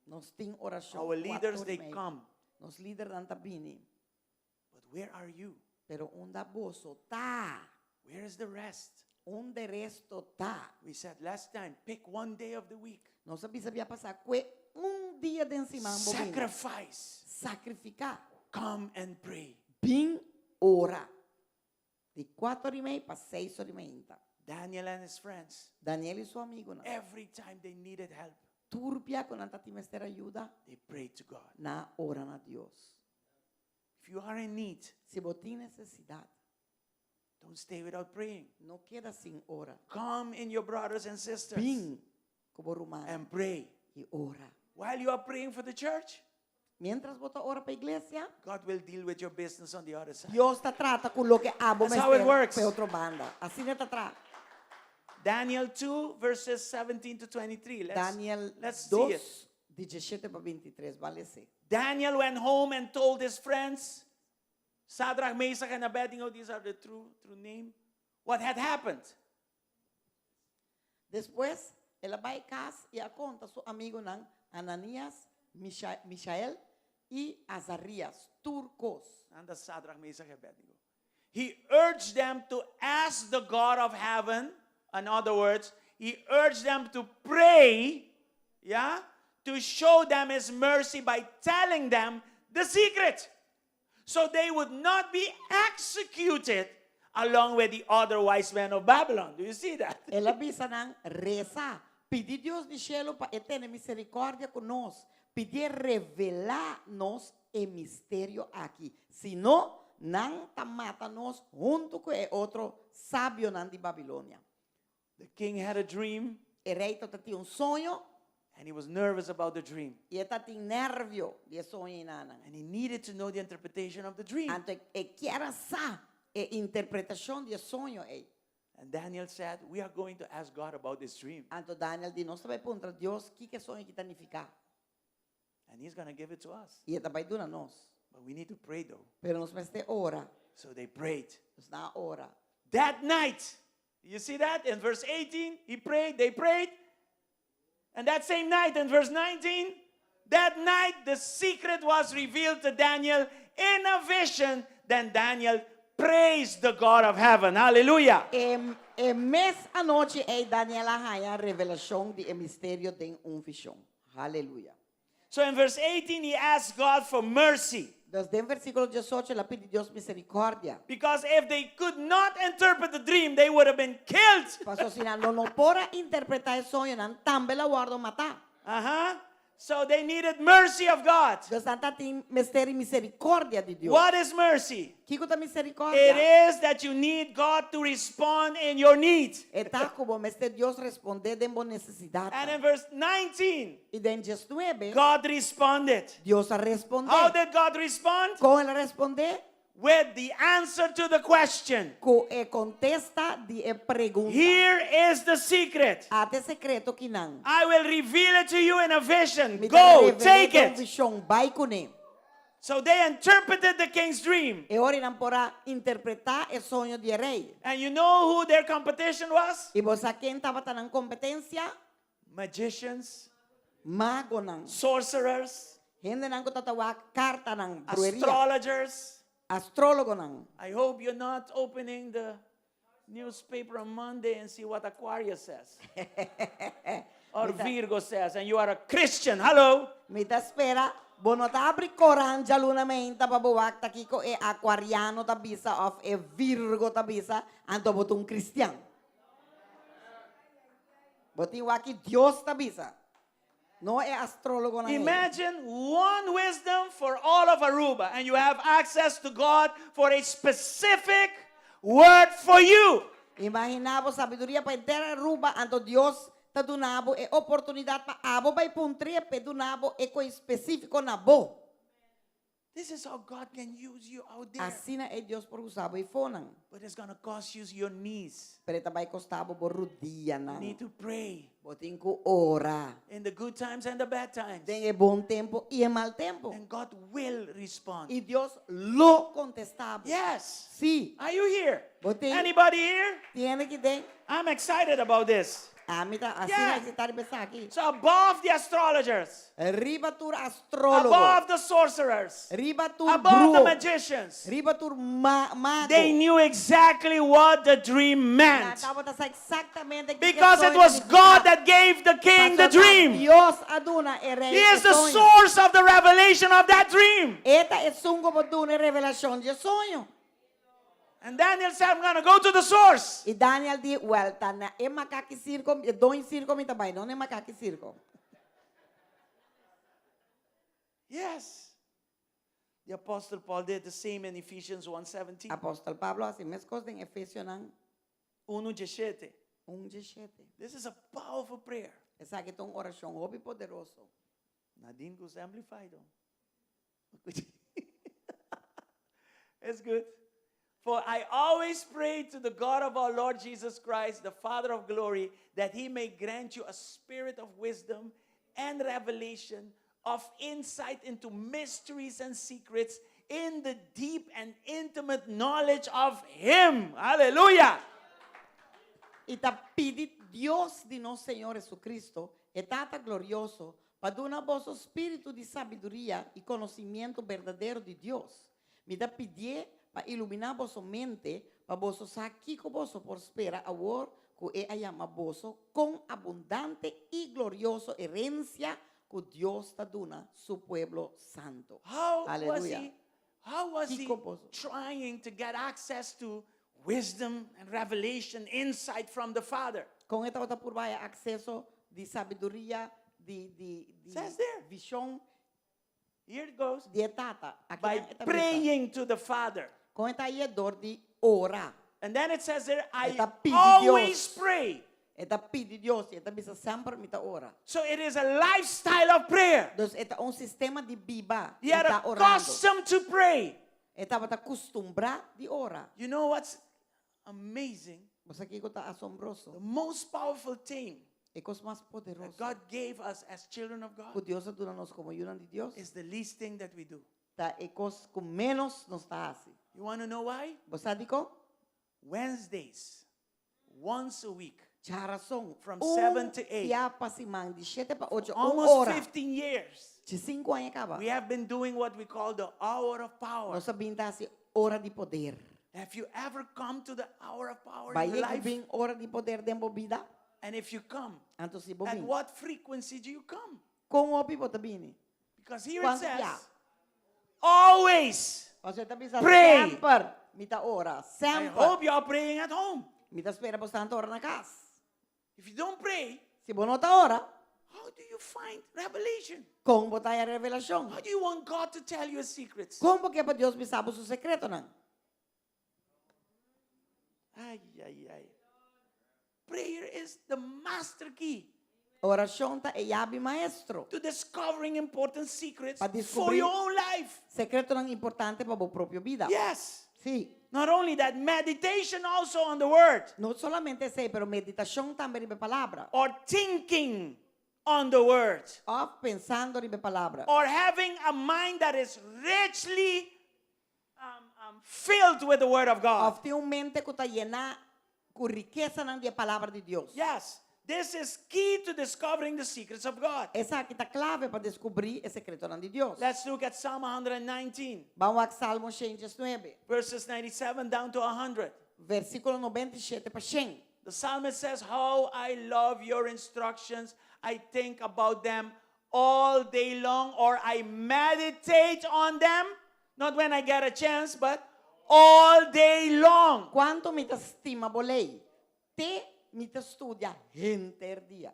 Nos tin orashon Our leaders, kuater i they mei. come. Nos lidernan ta bini. But where are you? Pero unda boso ta? Where is the rest? Unda e resto ta? We said last time, pick one day of the week. Nos a bisa bia pasá, kue un dia den siman bo bini. Sacrifice. Sakrifiká. Come and pray. Bin ora. Di kuater i mei pa seis ora i meinta. Daniel and his friends, Daniel i su amigunan. every time they needed help, Tur bia ku nan ta tin mester ayuda, they prayed to God. nan a ora na Dios. If you are in need, Si bo tin nesesidat, don't stay without praying. no keda sin ora. Come in your brothers and sisters Bin ku bo rumannan and pray. i ora. While you are praying for the church, Mientras bo ta ora pa iglesia, God will deal with your business on the other side. Dios ta trata ku loke abo That's how it mester works. pa e otro banda. Asina e ta traha. Daniel 2 verses 17 to 23. Let's, Daniel let's see it. dos, diesshete pa 23, ban lesa. Daniel went home and told his friends, Shadrach, Meshach, and Abednego, these are the true, true name, what had happened. Despues, el a bai kas i a konta su amigunan Ananias, Mishael i Azarias tur kos. Nan ta Sadrach, Mesach i Abednego. He urged them to ask the God of heaven, in other words, he urged them to pray, yeah, to show them his mercy by telling them the secret, so they would not be executed along with the other wise men of Babylon. Do you see that? El a bisa nan, Resa, pidi Dios di shelu pa e tene miserikòrdia ku nos, pidié revelá nos e misterio aki. Si no, nan ta mata nos huntu ku e otro sabionan di Babilonia. The king had a dream. E rei tabata tin un soño. And he was nervous about the dream. I e tatin nervio di e soño einanan. And he needed to know the interpretation of the dream. Anto e kier a sa e interpretashon di e soño ei. And Daniel said, We are going to ask God about this dream. Anto Daniel di, Nos ta bai puntra Dios kiko e soño aki ta nifiká. And he's going to give it to us. I e ta bai duna nos. But we need to pray though. Pero nos mester ora. So they prayed. Dus nan a ora. That night, you see that in verse 18, he prayed, they prayed. And that same night in verse 19, that night the secret was revealed to Daniel in a vision. Then Daniel praised the God of heaven. Hallelujah. E, e mes anochi ei Daniel a haña revelashon di e misterio den un vishon. Haleluya. So in verse 18, he asked God for mercy. Dus den versíkulo diesocho el a pidi Dios miserikòrdia. Because if they could not interpret the dream, they would have been killed. Pasobra si nan lo no por a interpretá e soño, nan tambe lo a wòrdu matá. Uh-huh. So they needed mercy of God. Dus nan ta tin mester di miserikòrdia di Dios. What is mercy? Kiko ta It miserikòrdia? is that you need God to respond in your need. E ta ku bo mester Dios respondé den bo And in nesesidatnan. verse 19, I den diesnuebe, God responded. Dios a respondé. How did God respond? Kon el a respondé? With the answer to the question. Ku e kontesta di e pregunta. Here is the secret. Ata e sekreto kinan. I will reveal it to you in a vision. Mi ta Go, revel'é take den un it. vishon. Bai kuné. So they interpreted the king's dream. E ora nan por a interpretá e soño di e rei. And you know who their competition was? I bo sa ken tabata nan kompetensia? Magicians, Magonan. sorcerers, Hendenan ku ta wak kartanan, brueria. astrologers. Astrólogonan. I hope you're not opening the newspaper on Monday and see what Aquarius says. Or Virgo says, and you are a Christian. Hello. Mi ta spera bo no ta abri koran djaluna meinta pa bo wak ta kiko e Aquariano ta bisa of e Virgo ta bisa, anto bo ta un cristian. Bo tin wak ki Dios ta bisa, no e astrologonan ei. Imagine one wisdom for all of Aruba and you have access to God for a specific word for you. Imaginá bo sabiduria pa henter Aruba, anto Dios ta duna bo e oportunidat pa abo bai puntr'é p'e duna bo e kos spesífiko na bo. This is how God can use you out there. Asina ei Dios por usa bo eifonan. But it's gonna cost you your knees. Pero e ta bai kosta bo bo rudianan. You need to pray. Bo tin ku ora. In the good times and the bad times. Den e bon tempu i e mal tempu. And God will respond. I Dios lo kontestá bo. Yes. Sí. Are you here? Bo tin. Anybody here? Tiene ki den. I'm excited about this. Ami ta asina Yeah. eksitá riba esaki. So above the astrologers, Riba tur astrólogo. above the sorcerers, Riba tur above the bruho. magicians, Riba tur ma mago. they knew exactly what the dream Nan meant. tabata sa eksaktamente kiko e Because it soño was signifiká. God that gave the king the Pasobra dream. Dios a duna e rei He e is the soño. source of the revelation of that dream. E ta esun ku por duna e revelashon di e soño. And Daniel said, I'm going to go to the source. I Daniel di, Wèl, ta na e makaki sirko, e doño sirko mi ta bai, no na e makaki sirko. Yes. The Apostle Paul did the same in Ephesians 1:17. Apòstel Pablo a hasi meskos den Efesionan 1:17. un diesshete. This is a powerful prayer. Esaki ta un orashon hopi poderoso. Nadine goes amplified. It's good. For I always pray to the God of our Lord Jesus Christ, the Father of glory, that he may grant you a spirit of wisdom and revelation, of insight into mysteries and secrets, in the deep and intimate knowledge of him. Hallelujah. I ta pidi Dios di nos Señor Jesucristo, e Tata glorioso, pa duna boso spiritu di sabiduria i konosementu berdadero di Dios. Mi ta pidié pa iluminá boso mente, pa boso sa kiko boso por spera awor ku e a yama boso kon abundante i glorioso herensia ku Dios ta duna su pueblo santu. How was Aleluya. he how was he Kiko boso. trying to get access to wisdom and revelation, insight from the Father? Kon e tabata purba haña akseso di sabiduria, di di di Says there. vishon Here it goes. di e Tata. Aki By nan e ta bisa. praying to the Father. Kon e ta hañ'é? Dor di ora. And then it says there, I E ta pidi always Dios. pray. E ta pidi Dios i e ta bisa semper mi ta ora. So it is a lifestyle of prayer. Dus e ta un sistema di biba He di had ta orando. accustomed to pray. E tabata kustumbrá di ora. You know what's amazing? Bo sa kiko ta asombroso? The most powerful thing E kos mas that poderoso God gave us as children of ku God Dios a duna nos komo yunan di Dios is the least thing that we do. ta e kos ku ménos nos ta hasi. You want to know why? Bo sa dikon? Wednesdays, once a week, Djarason, From un 7 to 8. bia pa siman, di shete pa ocho, un almost ora. 15 years, Diesinku aña kaba. we have been doing what we call the hour of power. Nos a bin ta hasi ora di poder. Have you ever come to the hour of power in Ba your yega life? bin ora di poder den bo bida? And if you come, Anto si bo at bin. what frequency do you come? Kon hopi bo ta bini? Because here it Kuantu says, bia? always. Pasobra e ta bisa Pray. semper mi ta ora, I semper. hope you are praying at home. Mi ta spera bo ta ora na kas. If you don't pray, Si bo no ta ora, how do you find revelation? kon bo ta haya revelashon? How do you want God to tell you his secrets? Kon bo ke pa Dios bisa bo su sekretonan? Ay, ay, ay. Prayer is the master key Orashon ta e yabi maestro. to discovering important secrets Pa for descubrí your own life. Sekretonan importante pa bo propio bida. Yes. Sí. Not only that, meditation also on the word No solamente esei, pero meditashon tambe riba e palabra. or thinking on the word Òf pensando riba e palabra. or having a mind that is richly um, um, filled with the word of God. Òf tin un mente ku ta yená ku rikesanan di e palabra di Dios. Yes, this is key to discovering the secrets of God. Esaki ta klave pa deskubrí e sekretonan di Dios. Let's look at Psalm 119, Ban wak Salmo 119, verses 97 down to 100. versíkulo 97 pa 100. The psalmist says, How I love your instructions. I think about them all day long, or I meditate on them. Not when I get a chance, but all day long. Kuantu mi ta stima bo lei, te mi ta studia henter dia.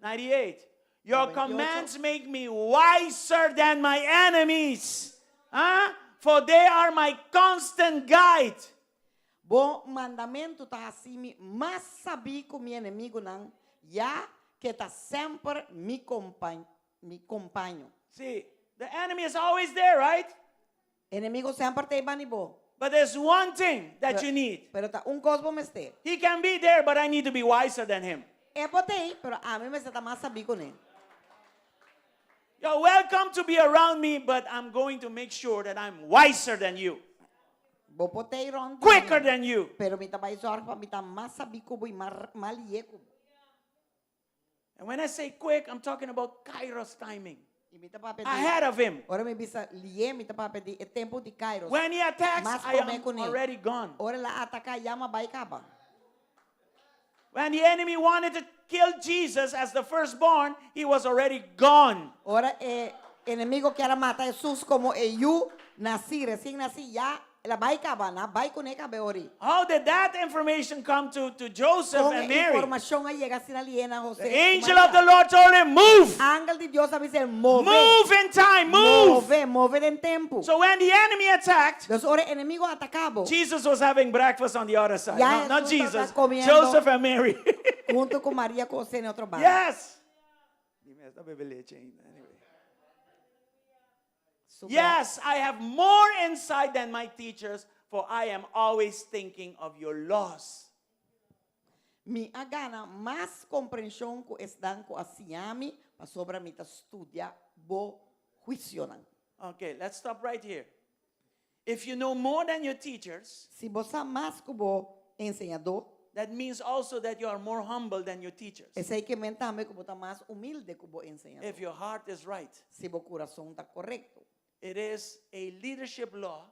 98. Your 98. commands make me wiser than my enemies, huh? For they are my constant guide. Bo mandamentu ta hasi mi mas sabí ku mi enemigunan, ya ku e ta semper mi mi kompaño. See, the enemy is always there, right? Enemigu semper ta ei banda di bo. But there's one thing that you need. Pero ta un kos bo mester. He can be there, but I need to be wiser than him. E por ta ei, pero ami mester ta mas sabí ku ne. You're welcome to be around me, but I'm going to make sure that I'm wiser than you, Bo por ta ei rònt di mi, quicker than you. pero mi ta bai sòrg pa mi ta mas sabí ku bo i mas lié ku bo. And when I say quick, I'm talking about Kairos timing. I mi ta papia di, Ahead of him. Ora mi bisa lié, mi ta papia di e tempu di Kairos. When he attacks, Mas I promé am ku ne. already gone. Ora el a ataká, ya m'a bai kaba. When the enemy wanted to kill Jesus as the firstborn, he was already gone. Ora e enemigo kier a mata Hesus komo e yu nasí, resien nasí, ya el a bai kaba, nan a bai kuné kaba e ori. How did that information come to, to Joseph Kon and e Mary? informashon a yega asina lié na José The ku angel of Maria? the Lord told him, Move! Angel di Dios a bis'é, Move! Move in time, move! Move, move den tempu. So when the enemy attacked, Dus ora e enemigo a ataká bo. Jesus was having breakfast on the other side. Ya No, not Jesús Jesus, estaba comiendo. Joseph and Mary. Hunto ku Maria ku José na otro banda. yes. Anyway. Su Yes, I have more insight than my teachers, for I am always thinking of your laws. Mi a gana mas komprenshon ku esnan ku a siña mi, pasobra mi ta studia bo huisionan. Okay, let's stop right here. If you know more than your teachers, Si bo sa mas ku bo enseñadó, that means also that you are more humble than your teachers. esei ke men tambe ku bo ta mas humilde ku bo enseñadó. If your heart is right, Si bo kurason ta korekto. it is a leadership law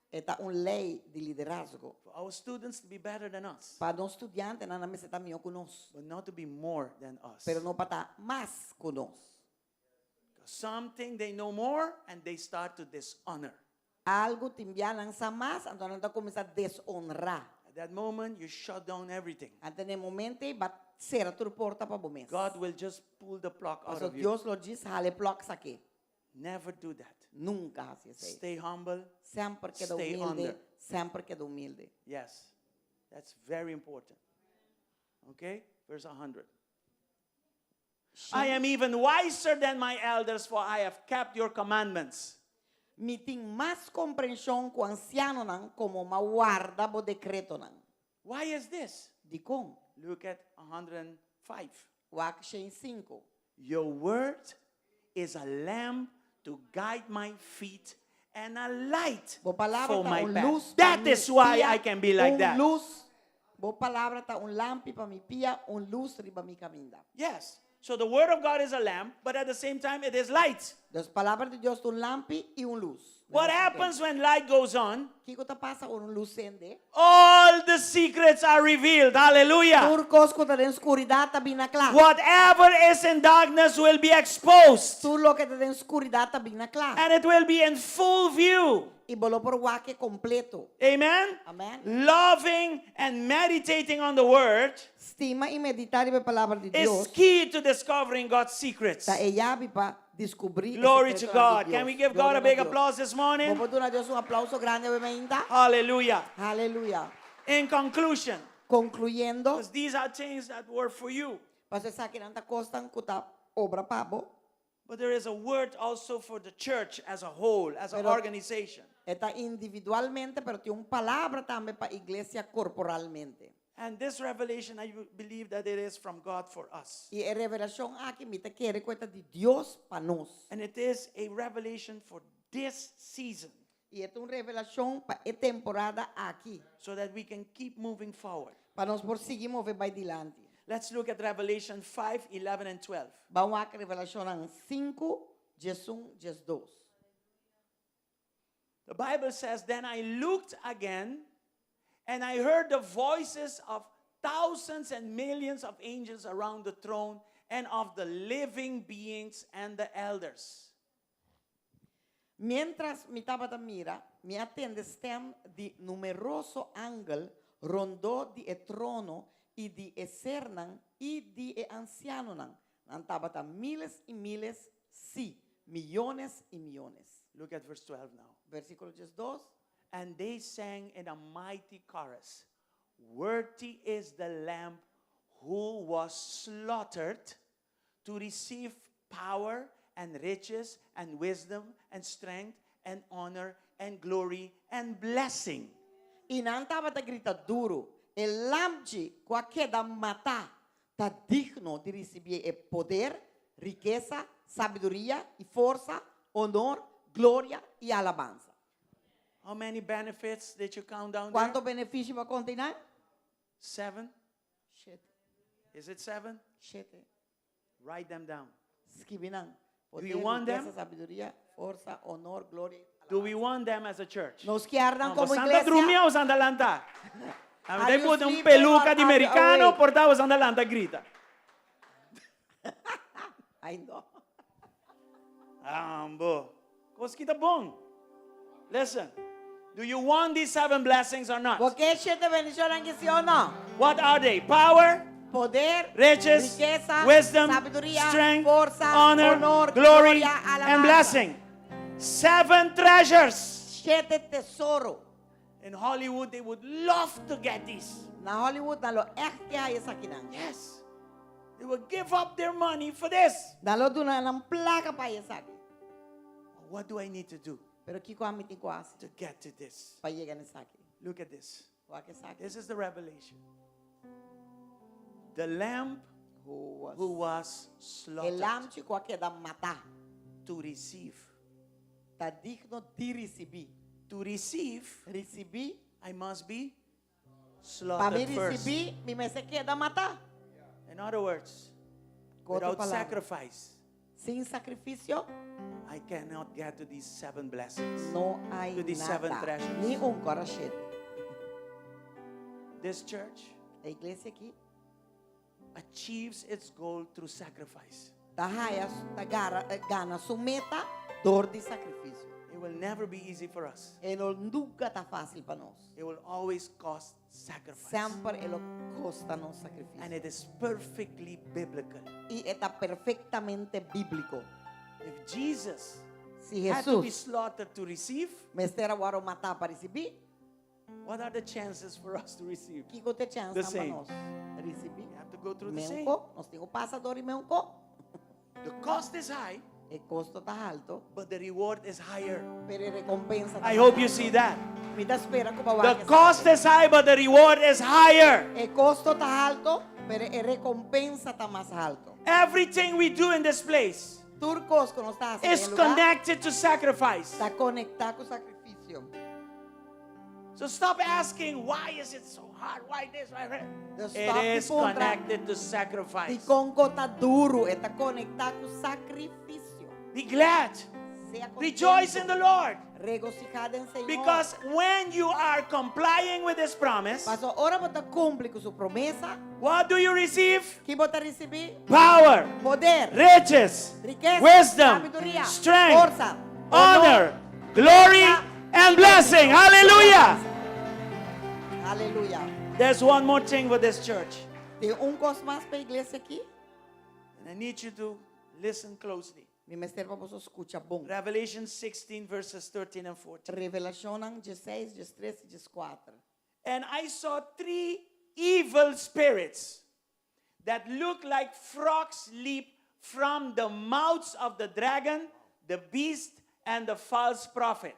E ta un lei di liderazgo. for our students to be better than us, Pa nos studiantenan nan mester ta mihó ku nos, but not to be more than us. pero no pa ta mas ku nos. Some think they know more and they start to dishonor. Algu tin bia nan sa mas, anto nan ta kuminsá deshonrá. At that moment, you shut down everything. Anto na e momento ei, bo a sera tur porta pa bo mes. God will just pull the plug out Paso of you. Dios lo djis hala e plug sak'é. Never do that. Nunka hasi esei. Stay humble. Semper keda Stay humilde. under. Semper keda humilde. Yes, that's very important. Okay, verse 100. I am even wiser than my elders, for I have kept your commandments. Mi tin mas komprenshon ku ansianonan, komo m'a warda bo dekretonan. Why is this? Dikon? Look at 105. Wak 105. Your word is a lamp to guide my feet and a light Bo palabra for ta my un path. lus pa That mi is why pia, I can be like un that. lus. Bo palabra ta un lampi pa mi pia, un lus riba mi kaminda. Yes. So the word of God is a lamp, but at the same time it is light. Dus palabra di Dios ta un lampi i un lus. What happens when light goes on? Kiko ta pasa ora un lus sende? All the secrets are revealed. Hallelujah. Tur kos ku ta den skuridat ta bin na kla. Whatever is in darkness will be exposed. Tur loke ta den skuridat ta bin na kla. And it will be in full view. I bo lo por wak e kompleto. Amen. Amen. Loving and meditating on the word Stima i meditá riba e palabra di is Dios key to discovering God's secrets. ta e yabi pa diskubrí e Glory to sekretonan God. di Can Dios. we give God Gloria a na big Dios. applause this Bo morning? por duna Dios un aplauso grandi awe mainta? Hallelujah. Aleluya. In conclusion, Konkluyendo, because these are things that were for you, pasobra esakinan ta kosnan ku ta obra pa bo. but there is a word also for the church as a whole, as an Pero- organization. E ta individualmente, pero tin un palabra tambe pa iglesia korporalmente. And this revelation, I believe that it is from God for us. I e revelashon aki mi ta kere ku e ta di Dios pa nos. And it is a revelation for this season I e ta un revelashon pa e temporada aki, so that we can keep moving forward. pa nos por sigui move bai dilanti. Let's look at Revelation 5 11 and 12. Ban wak Revelashonnan sinku, diesun, diesdos. The Bible says, Then I looked again, and I heard the voices of thousands and millions of angels around the throne and of the living beings and the elders. Miéntras mi tabata mira, mi a tende stèm di numeroso angel rondó di e trono i di e sernan i di e ansianonan. Nan tabata miles i miles, sí, miyones i miyones. Look at verse 12 now. Versíkulo diesdos. And they sang in a mighty chorus, Worthy is the Lamb who was slaughtered to receive power and riches and wisdom and strength and honor and glory and blessing. I nan tabata grita duru, E Lamchi ku a keda matá ta digno di risibí e poder, rikesa, sabiduria i forsa, onor, gloria i alabansa. How many benefits did you count down there? Kuantu benefisio bo a konta einan? Seven? Shete. Is it seven? Shete. Write them down. Skibi nan. Do you want them? Poder, rikesa, sabiduria, forsa, honor, gloria i Do we alabansa. want them as a church? Nos kier nan No, komo Santa iglesia? drumia o Santa lanta? Are Te you pone un sleeping peluca or di are you mericano, awake? porta o Santa lanta grita. Ay no. Ambo. Kos ki ta bon. Listen. Do you want these seven blessings or not? Bo ke shete bendishonnan aki si o no? What are they? Power, Poder, riches, rikesa, wisdom, sabiduria, strength, forsa, honor, honor, glory, gloria, and alabansa. blessing. Seven treasures. Shete tesoro. In Hollywood, they would love to get these. Na Hollywood nan lo ègt ke haya esakinan. Yes. They would give up their money for this. Nan lo duna nan plaka pa haya esaki. What do I need to do Pero kiko ami tin ku hasi to get to this? pa yega na esaki? Look at this. Wak esaki. This is the revelation. The lamb Who was who was E slaughtered lamchi ku a keda matá to receive. ta digno di risibí. To receive, Risibí, I must be pa mi slaughtered first. risibí, mi mester keda matá. In other words, Ku otro without palabra, sacrifice, sin sakrifisio I cannot get to these seven blessings. no hay To these seven nada. treasures. Ni un kora shete. This church E iglesia aki achieves its goal through sacrifice. ta haya, ta gara, eh, gana su meta dor di sakrifisio. It will never be easy for us. E no nunka ta fásil pa nos. It will always cost sacrifice. Semper e lo kosta nos And sakrifisio. it is perfectly biblical. I e ta perfektamente bíbliko. If Jesus Si had to be Hesus slaughtered to receive, mester a wòrdu matá pa risibí, what are the chances for us to receive? kiko ta e chèns The pa same. nos risibí? We have to go through the same. Mesun kos, nos tin ku pasa dor di mesun kos. The cost is high, E kosto ta haltu, but the reward is higher. pero e rekompensa ta I hope you see that. Mi ta spera ku bo The cost is high, but the reward is higher. E kosto ta haltu, pero e rekompensa ta mas haltu. Everything we do in this place Tur kos ku nos ta hasi is den e lugá connected to sacrifice. ta konektá ku sakrifisio. So stop asking, why is it so hard? Why this? Why that? Dus It stop is di puntra connected to sacrifice. Dikon kos ta duru, e ta konektá ku sakrifisio. Be glad. Sea kontentu. Rejoice in the Lord. Regosihá den Señor. Because when you are complying with His promise, Paso ora bo ta kumpli ku su promesa, what do you receive? ki bo ta risibí? Power, Poder, riches, rikesa, wisdom, sabiduria, strength, forsa, honor, honor, glory, and blessing. Hallelujah. Aleluya. There's one more thing for this church. Tin un kos mas pa e iglesia aki. And I need you to listen closely. Mi mester pa boso skucha bon. Revelation 16, verses 13 and 14. Revelashon 16, 13 i 14. And I saw three evil spirits that looked like frogs leap from the mouths of the dragon, the beast, and the false prophet.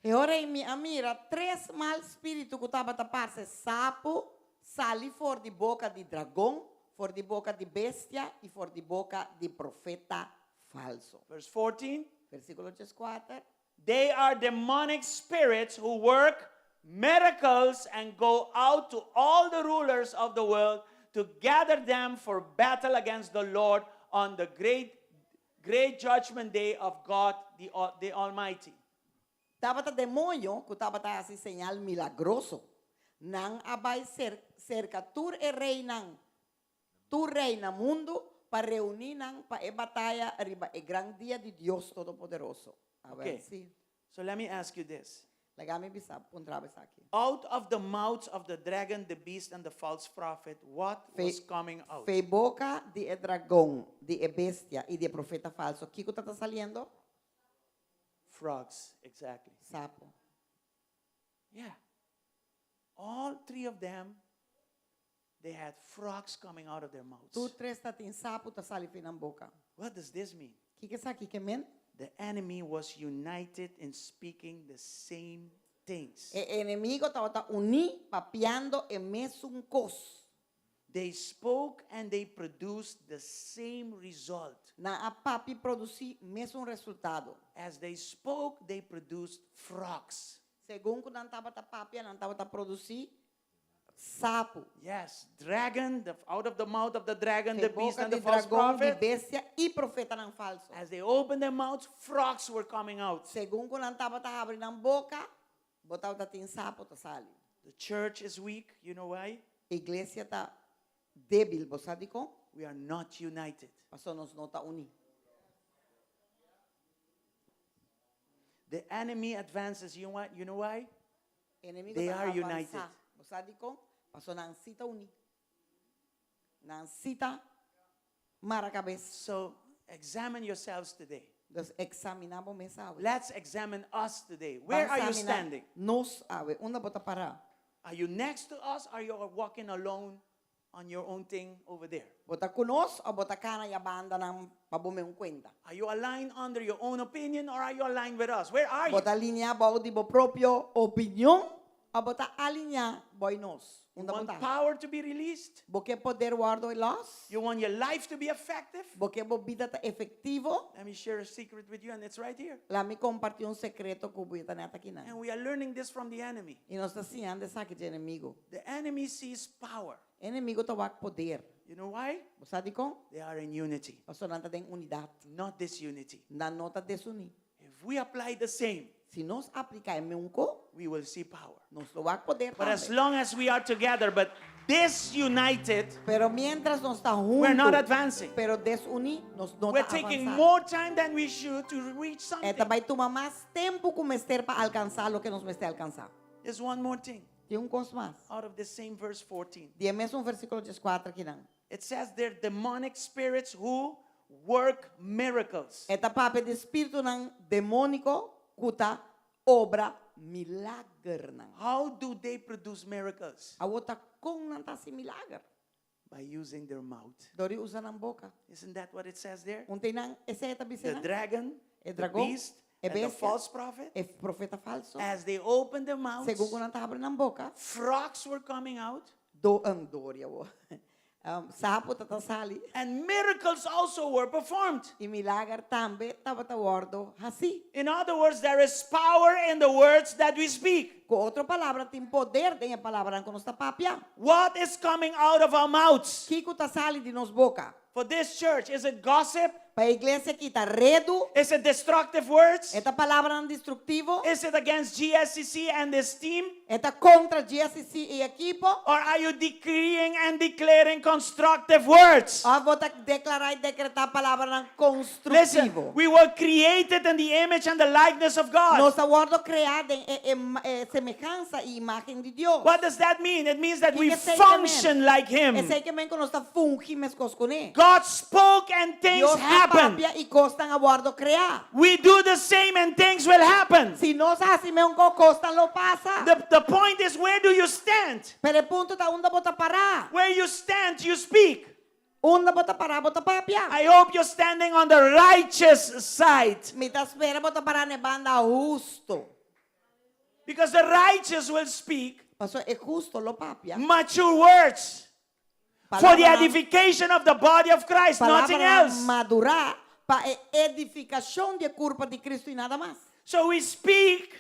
E ora mi a mira tres mal spiritu ku tabata parse sapu sali for di boka di dragon, for di boka di bestia i for di boka di profeta falsu. Verse 14. Versíkulo 14. They are demonic spirits who work miracles and go out to all the rulers of the world to gather them for battle against the Lord on the great great judgment day of God the, the Almighty. Tabata demoño ku tabata hasi señal milagroso. Nan a bai ser, serka tur e reinan, tur rei na mundu pa reuní nan pa e bataya riba e gran dia di Dios Todopoderoso. A ber Okay. si. So let me ask you this. Laga mi bisa puntra bo esaki. Out of the mouths of the dragon, the beast, and the false prophet, what Fe, was coming out? Fo'i boka di e dragon, di e bestia i di e profeta falsu. Kiko tabata saliendo? Frogs, exactly. Sapu. Yeah. All three of them, they had frogs coming out of their mouths. Tur tres tabatin sapu ta sali fo'i nan boka. What does this mean? Kiko esaki ke men? The enemy was united in speaking the same things. E enemigu tabata uní papiando e mesun kos. They spoke and they produced the same result. Nan a papia i produsí mesun resultado. As they spoke, they produced frogs. Segun ku nan tabata papia, nan tabata produsí sapu. Yes, dragon, the, out of the mouth of the dragon, the beast, Boka and the di false dragon, di prophet. bestia i profetanan falsu. As they opened their mouths, frogs were coming out. Segun ku nan tabata habri nan boka, bo tabatin sapu ta sali. The church is weak. You know why? Iglesia ta débil, bo sa dikon? We are not united. Paso nos no ta uní. The enemy advances. You know what? You know why? Enemigu They ta are united. avansá. Bo sa dikon? Paso nan sí ta uní. Nan sí ta mara kabes. So examine yourselves today. Dus eksaminá bo mes awe. Let's examine us today. Where are you standing? Nos awe, unda bo ta pará? Are you next to us? Are you walking alone? on your own thing over there? Bo ta ku nos òf bo ta kana ya bandanan pa bo mesun kuenta? Are you aligned under your own opinion or are you aligned with us? Where are Bo you? ta alineá bou di bo propio opinion òf bo ta alineá bou nos? You Unda bo want ta? power to be released? Bo ke poder wòrdu lòs? You want your life to be effective? Bo ke bo bida ta efektivo? Let me share a secret with you, and it's right here. Laga mi kompartí un sekreto ku bo, e ta nèt akinan. And we are learning this from the enemy. I nos ta siñando esaki di enemigu. The enemy sees power. Enemigu ta wak poder. You know why? Bo sa dikon? They are in unity, Pasobra nan ta den unidat. not disunity. Nan no ta desuní. If we apply the same, Si nos apliká e mesun kos, we will see power. nos lo wak poder But as tambe. long as we are together, but disunited, Pero miéntras nos ta we're not huntu, advancing. pero desuní, nos no We're ta taking avansá. more time than we should to reach E something. ta bai tuma mas tempu ku mester pa alkansá loke nos mester alkansá. There's one more thing Tin un kos mas. out of this same verse 14. Di e mesun versíkulo 14 akinan. It says they're demonic spirits who work miracles. E ta papia di spiritunan demóniko ku ta obra milagernan. How do they produce miracles? Awor ta kon nan ta hasi milager? By using their mouth. Dor di usa nan boka. Isn't that what it says there? Un teinan esei ta bisa The nan? dragon, E the dragon, beast, e and the bestia, false prophet, e profeta falso. as they opened their mouths, Segun ku nan ta habri nan boka, frogs were coming out, do um, doria wo. Um, sapo ta sali. and miracles also were performed. I milager tambe tabata wòrdu hasí. In other words, there is power in the words that we speak. Ku otro palabra, tin poder den e palabranan ku nos ta papia. What is coming out of our mouths? Kiko ta sali di nos boka? For this church, is it gossip? Pa e iglesia akí ta redu? Is it destructive words? E ta palabranan destruktivo? Is it against GSCC and this team? E ta kontra GSCC i e ekipo? Or are you decreeing and declaring constructive words? Òf bo ta deklará i dekretá palabranan Listen, konstruktivo? we were created in the image and the likeness of God. Nos a wòrdu kreá den e, e, e semehansa i imágen di Dios. What does that mean? It means that we Kiko esei function like Him. Esei ke men ku nos ta fungi meskos kuné. God spoke and things Dios a happened. papia i kosnan a wòrdu kreá. We do the same and things will happen. Si nos hasi mesun kos, kosnan lo pasa. The point is, where do you stand? Pero e punto ta unda bo ta pará. Where you stand, you speak. Unda bo ta pará, bo ta papia. I hope you're standing on the righteous side Mi ta spera bo ta pará na e banda hustu. because the righteous will speak Paso e hustu lo papia. mature words for the Palabranan edification of the body of Christ, nothing palabranan else. madurá pa e edifikashon di e kurpa di Kristu i nada mas. So we speak,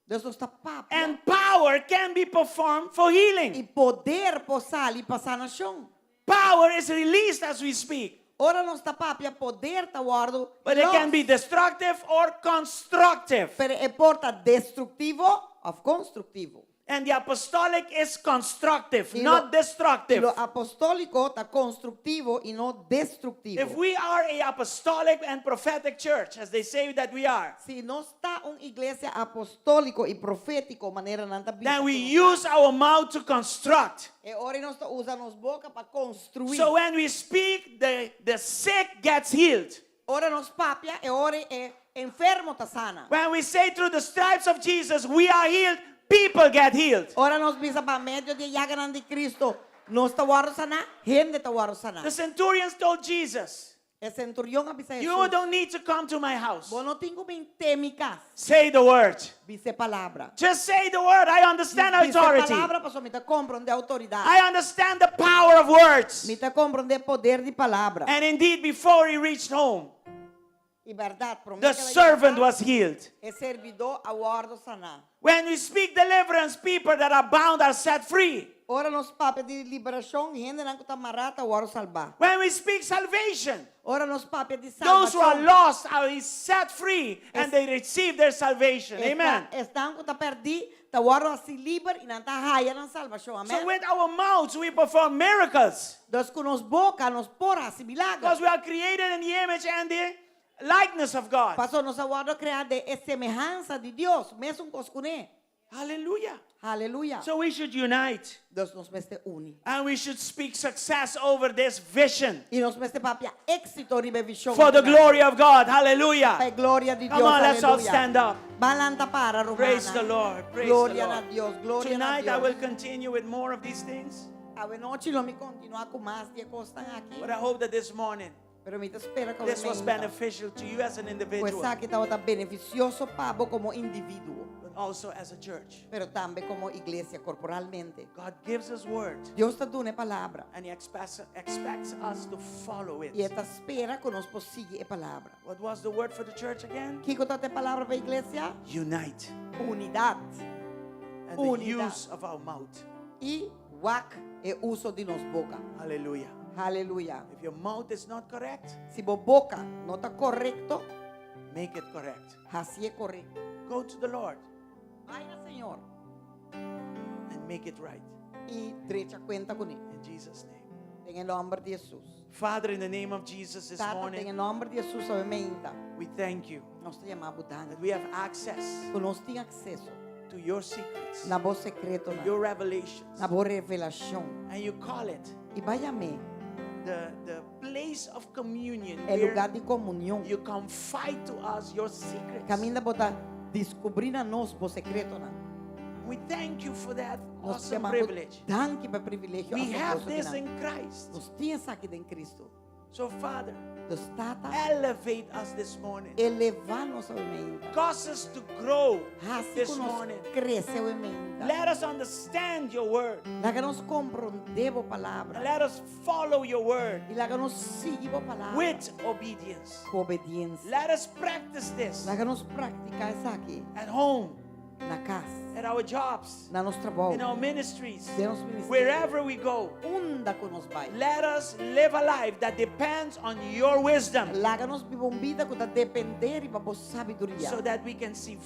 Dus nos ta papia. and power can be performed for healing. I poder por sali pa sanashon. Power is released as we speak, Ora nos ta papia, poder ta wòrdu but it lòs. can be destructive or constructive. Pero e por ta destruktivo òf konstruktivo. And the apostolic is constructive, I not lo, destructive. I lo apostóliko ta konstruktivo i no destruktivo. If we are a apostolic and prophetic church, as they say that we are, Si nos ta un iglesia apostóliko i profétiko, manera nan ta bisa then we ku nos use our mouth to construct. E ora nos ta usa nos boka pa konstruí. So when we speak, the sick gets healed. Ora nos papia, e ora e enfermo ta sana. When we say through the stripes of Jesus we are healed, people get healed. Ora nos bisa pa medio di e yaganan di Cristo, nos ta wòrdu saná, hende ta wòrdu saná. The centurions told Jesus, E senturion a bisa You Hesus, don't need to come to my house. Bo no tin ku bin te mi kas. Say the word. Bisa e palabra. Just say the word. I understand Bisa e authority. palabra pasobra mi ta komprondé outoridat. I understand the power of words. Mi ta komprondé poder di palabra. And indeed, before he reached home, I bèrdat, promé the ku el a servant yega, was healed. e servidó a wòrdu saná. When we speak deliverance, people that are bound are set free. Ora nos papia di liberashon, hendenan ku ta mará ta wòrdu salbá. When we speak salvation, Ora nos papia di those who are salbashon, lost are set free and they receive their salvation. esta, Amen. esnan ku ta pèrdí ta wòrdu hasí liber i nan ta haya nan salbashon. So Amèn. with our mouths we perform miracles Dus ku nos boka nos por hasi milager. because we are created in the image and the likeness of God. Paso nos a wòrdu kreá den e semehansa di Dios, mesun kos kuné. Hallelujah. Haleluya. So we should unite Dus nos mester uni. and we should speak success over this vision I nos mester papia éksito riba e vishon. for the glory of God. Pa Hallelujah. e gloria di Come Dios. on, let's all Aleluya. stand up. Ban lanta para, Praise rumannan. the Lord. Praise Gloria the na Lord. Dios. Gloria na Tonight I Dios. will continue with more of these things. Awe nochi lo mi kontinuá ku mas di e kosnan aki. But I hope that this morning Pero mi ta spera ku this was awe mainta beneficial to you as an ku individual, esaki tabata benefisioso pa bo komo individuo, but also as a church. pero tambe komo iglesia korporalmente. God gives us word Dios ta duna e palabra and He expects, expects us to follow i e it. ta spera ku nos por sigui e palabra. What was the word for the church again? Kiko ta e palabra pa iglesia? Unite. Unidat And the Unidad. use of our mouth. i wak e uso di nos boka. Hallelujah. Aleluya. If your mouth is not correct, Si bo boka no ta korekto, make it correct. hasié korekto. Go to the Lord Bai na Señor and make it right. i drecha kuenta kuné. In Jesus' name. Den e nòmber di Hesus. Father, in the name of Jesus this Tata, den morning, e nòmber di Hesus awe mainta. we thank you Nos ta yama bo that danki. we have access Ku nos tin akseso to your secrets, na bo sekreto, to your revelations. na bo revelashon. And you call it I bo a yam'é the place of communion e where lugá di komunion. you confide to us your secrets. Kaminda bo ta deskubrí na nos bo sekretonan. We thank you for that Nos awesome yama bo privilege. danki pa e privilegio We have asombroso this aki nan. in Christ. Nos tin esaki den Kristu. So, Father, Dus Tata, elevate us this morning. elevá nos awe mainta. Cause us to grow Hasi this ku nos morning. krese awe mainta. Let us understand your word. Laga nos komprondé bo And palabra. let us follow your word I laga nos sigui bo palabra. with obedience. Ku obediensia. Let us practice this Laga nos praktiká esaki at home, na kas, at our jobs, na nos trabou, in our ministries, den nos ministerio. wherever we go. Unda ku nos bai. Let us live a life that depends on your wisdom Laga nos biba un bida ku ta dependé riba bo sabiduria. so that we can see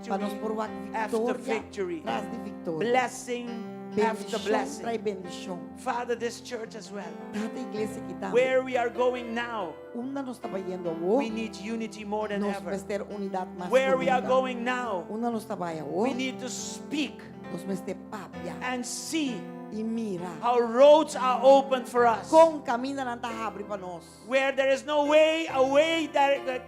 Pa nos victory por wak after viktoria victory, tras di viktoria. blessing after Bendishon blessing. tras bendishon. Father, this church as well, Tata iglesia aki tambe. where we are going now, Unda nos ta bayendo awor, we need unity more than nos ever. mester unidat mas Where we are ku nunka. going now, Unda nos ta bai awor, we need to speak nos mester papia and see i mira how roads are open for us. kon kamindanan ta habri pa nos. Where there is no way, a way that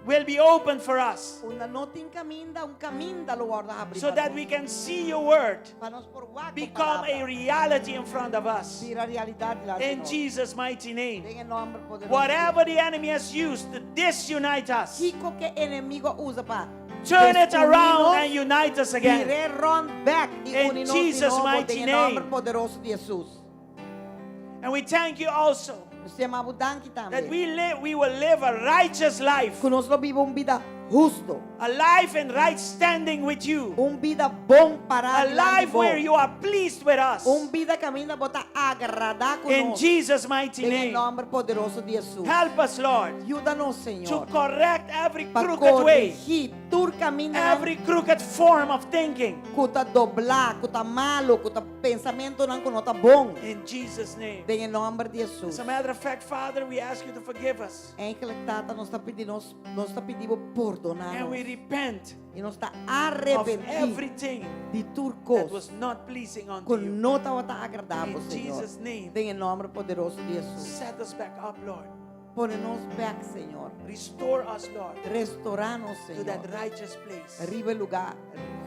will be open for us. Unda no tin kaminda, un kaminda lo wòrdu habri So pa that nos. we can see your word Pa nos por wak become a reality in front of us. Bira realidat dilanti In nos. Jesus' mighty name. Den e nòmber poderoso. Whatever the enemy has used to disunite us, Kiko ku enemigu a usa pa turn it around destruí and unite us nos, again. bir'é rònt bèk i In uni nos di Jesus' nobo mighty den e nòmber name. poderoso di Hesus. And we thank you also Nos ta yama bo danki that tambe. we will live a righteous life, Ku nos lo biba un bida hustu. a life in right standing with you, Un bida bon pará a life where you are pleased with us. Un bida kaminda bo ta agradá ku In nos. Jesus' mighty Den e name. nòmber poderoso di Hesus. Help us, Lord, Yuda nos, to Señor. correct every Pa crooked way, koregí tur kaminda every crooked form of thinking. ku ta doblá, ku ta malu, ku ta pensamentunan ku no ta bon. In Jesus' name. Den e nòmber di Hesus. As a matter of fact, Father, we ask you to forgive us. Eigenlijk, Tata, nos ta pidi nos, nos ta pidi bo pordoná And we nos. repent I nos ta of arepentí everything di tur that was kos not pleasing unto ku you. no tabata agradá bo, In Señor. Jesus' name, Den e nòmber poderoso di Hesus. set us back up, Lord. Pone nos bèk, Señor. Restore us, Lord, Restourá nos, to that Señor. righteous place Riba e lugá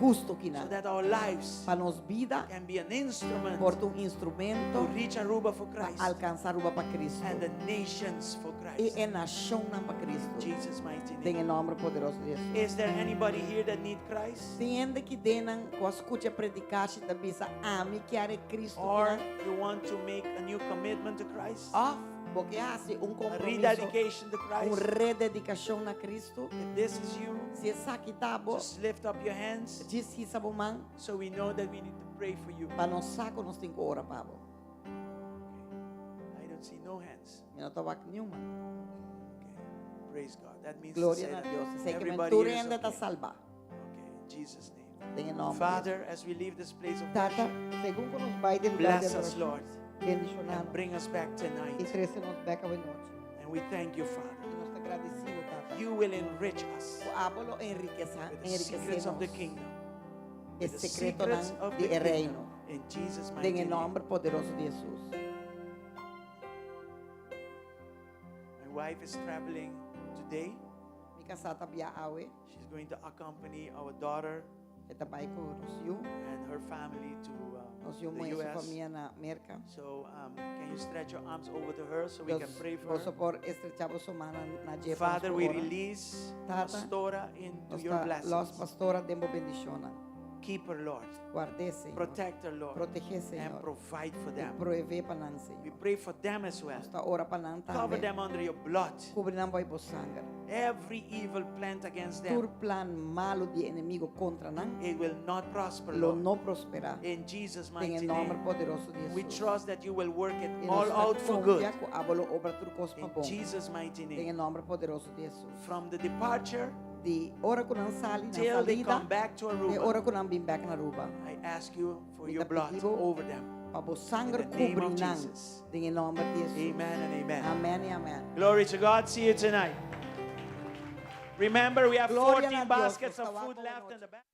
hustu so akinan. that our lives Pa nos bida, can be an instrument por ta un to instrumento reach Aruba for pa Christ alkansá Aruba pa Kristu. and the nations for I Christ. e nashonnan pa Kristu. Jesus' mighty Den name. e nòmber poderoso di Hesus. Is there anybody here that need Christ? Tin hende akinan ku a skucha predikashi ta bisa ami ke Kristu Or akinan. you want to make a new commitment to Christ? Òf bo ke hasi un A kompromiso, rededication to un Christ? rededikashon na Kristu. If this is you, Si esaki ta bo, just lift up your hands djis hisa bo man so we know that we need to pray for you. pa nos sa ku nos tin ku ora pa bo. Okay. I don't see no hands. Mi no ta wak niun man. Okay. Praise God. That means to Gloria say na that Dios. Esei ke men everybody tur here is hende ta okay. salbá. Okay. In Jesus' name. Den e nòmber di Father, as we leave this place of Tata, worship, segun ku nos bai di e lugá di bless us, adorashon, Lord, bendishoná and nos bring us back i tonight. trese nos bèk awe nochi. And we thank you, Father. I nos ta gradisido, Tata. You will enrich us Ku abo lo enrikesá, with the secrets of the enrikesé nos. kingdom. E With the sekretonan secrets of di the e reino. kingdom. In Jesus' Den mighty e name. nòmber poderoso di Hesus. My wife is traveling today. Mi kasá ta biaha awe. She's going to accompany our daughter. E ta bai ku nos yu. And her family to Nos yu the muhé su US. famia na Merka. So um, can you stretch your arms over to her so we can Dus pray for boso her? por estrechá boso mannan na dje pa nos Father, por we ora. release Tata, Pastora into Nos your ta los blessings. pastora den bo bendishonnan. Keep her, Lord. Guard'é, Señor. Protect her, Lord. Protegé, And Señor. provide for I them. proveé pa nan, We Señor. pray for them as well. Nos ta ora pa nan Cover tambe. them under your blood. Kubri nan bou bo sanger. Every evil plant against them, Tur plan malu di enemigu kontra nan it will not prosper, lo Lord. no prosperá. In Jesus' Den mighty e nòmber name. poderoso di We Hesus. trust that you will work it I all nos ta out for good. konfia ku abo lo obra tur kos pa In bon. Jesus' mighty Den e name. nòmber poderoso di Hesus. From the departure Di ora ku nan sali, nan till they salida, come back to te Aruba, ora ku nan bin bèk na Aruba. I ask you for Mi your ta blood pidi bo over them. pa bo sanger In the name kubri of nan Jesus. den e nòmber di Hesus. Amen and amen. Amèn i amèn. Glory to God. See you tonight. Remember, we have Gloria 14 na Dios. baskets Nos of ta food wak left in awe the back.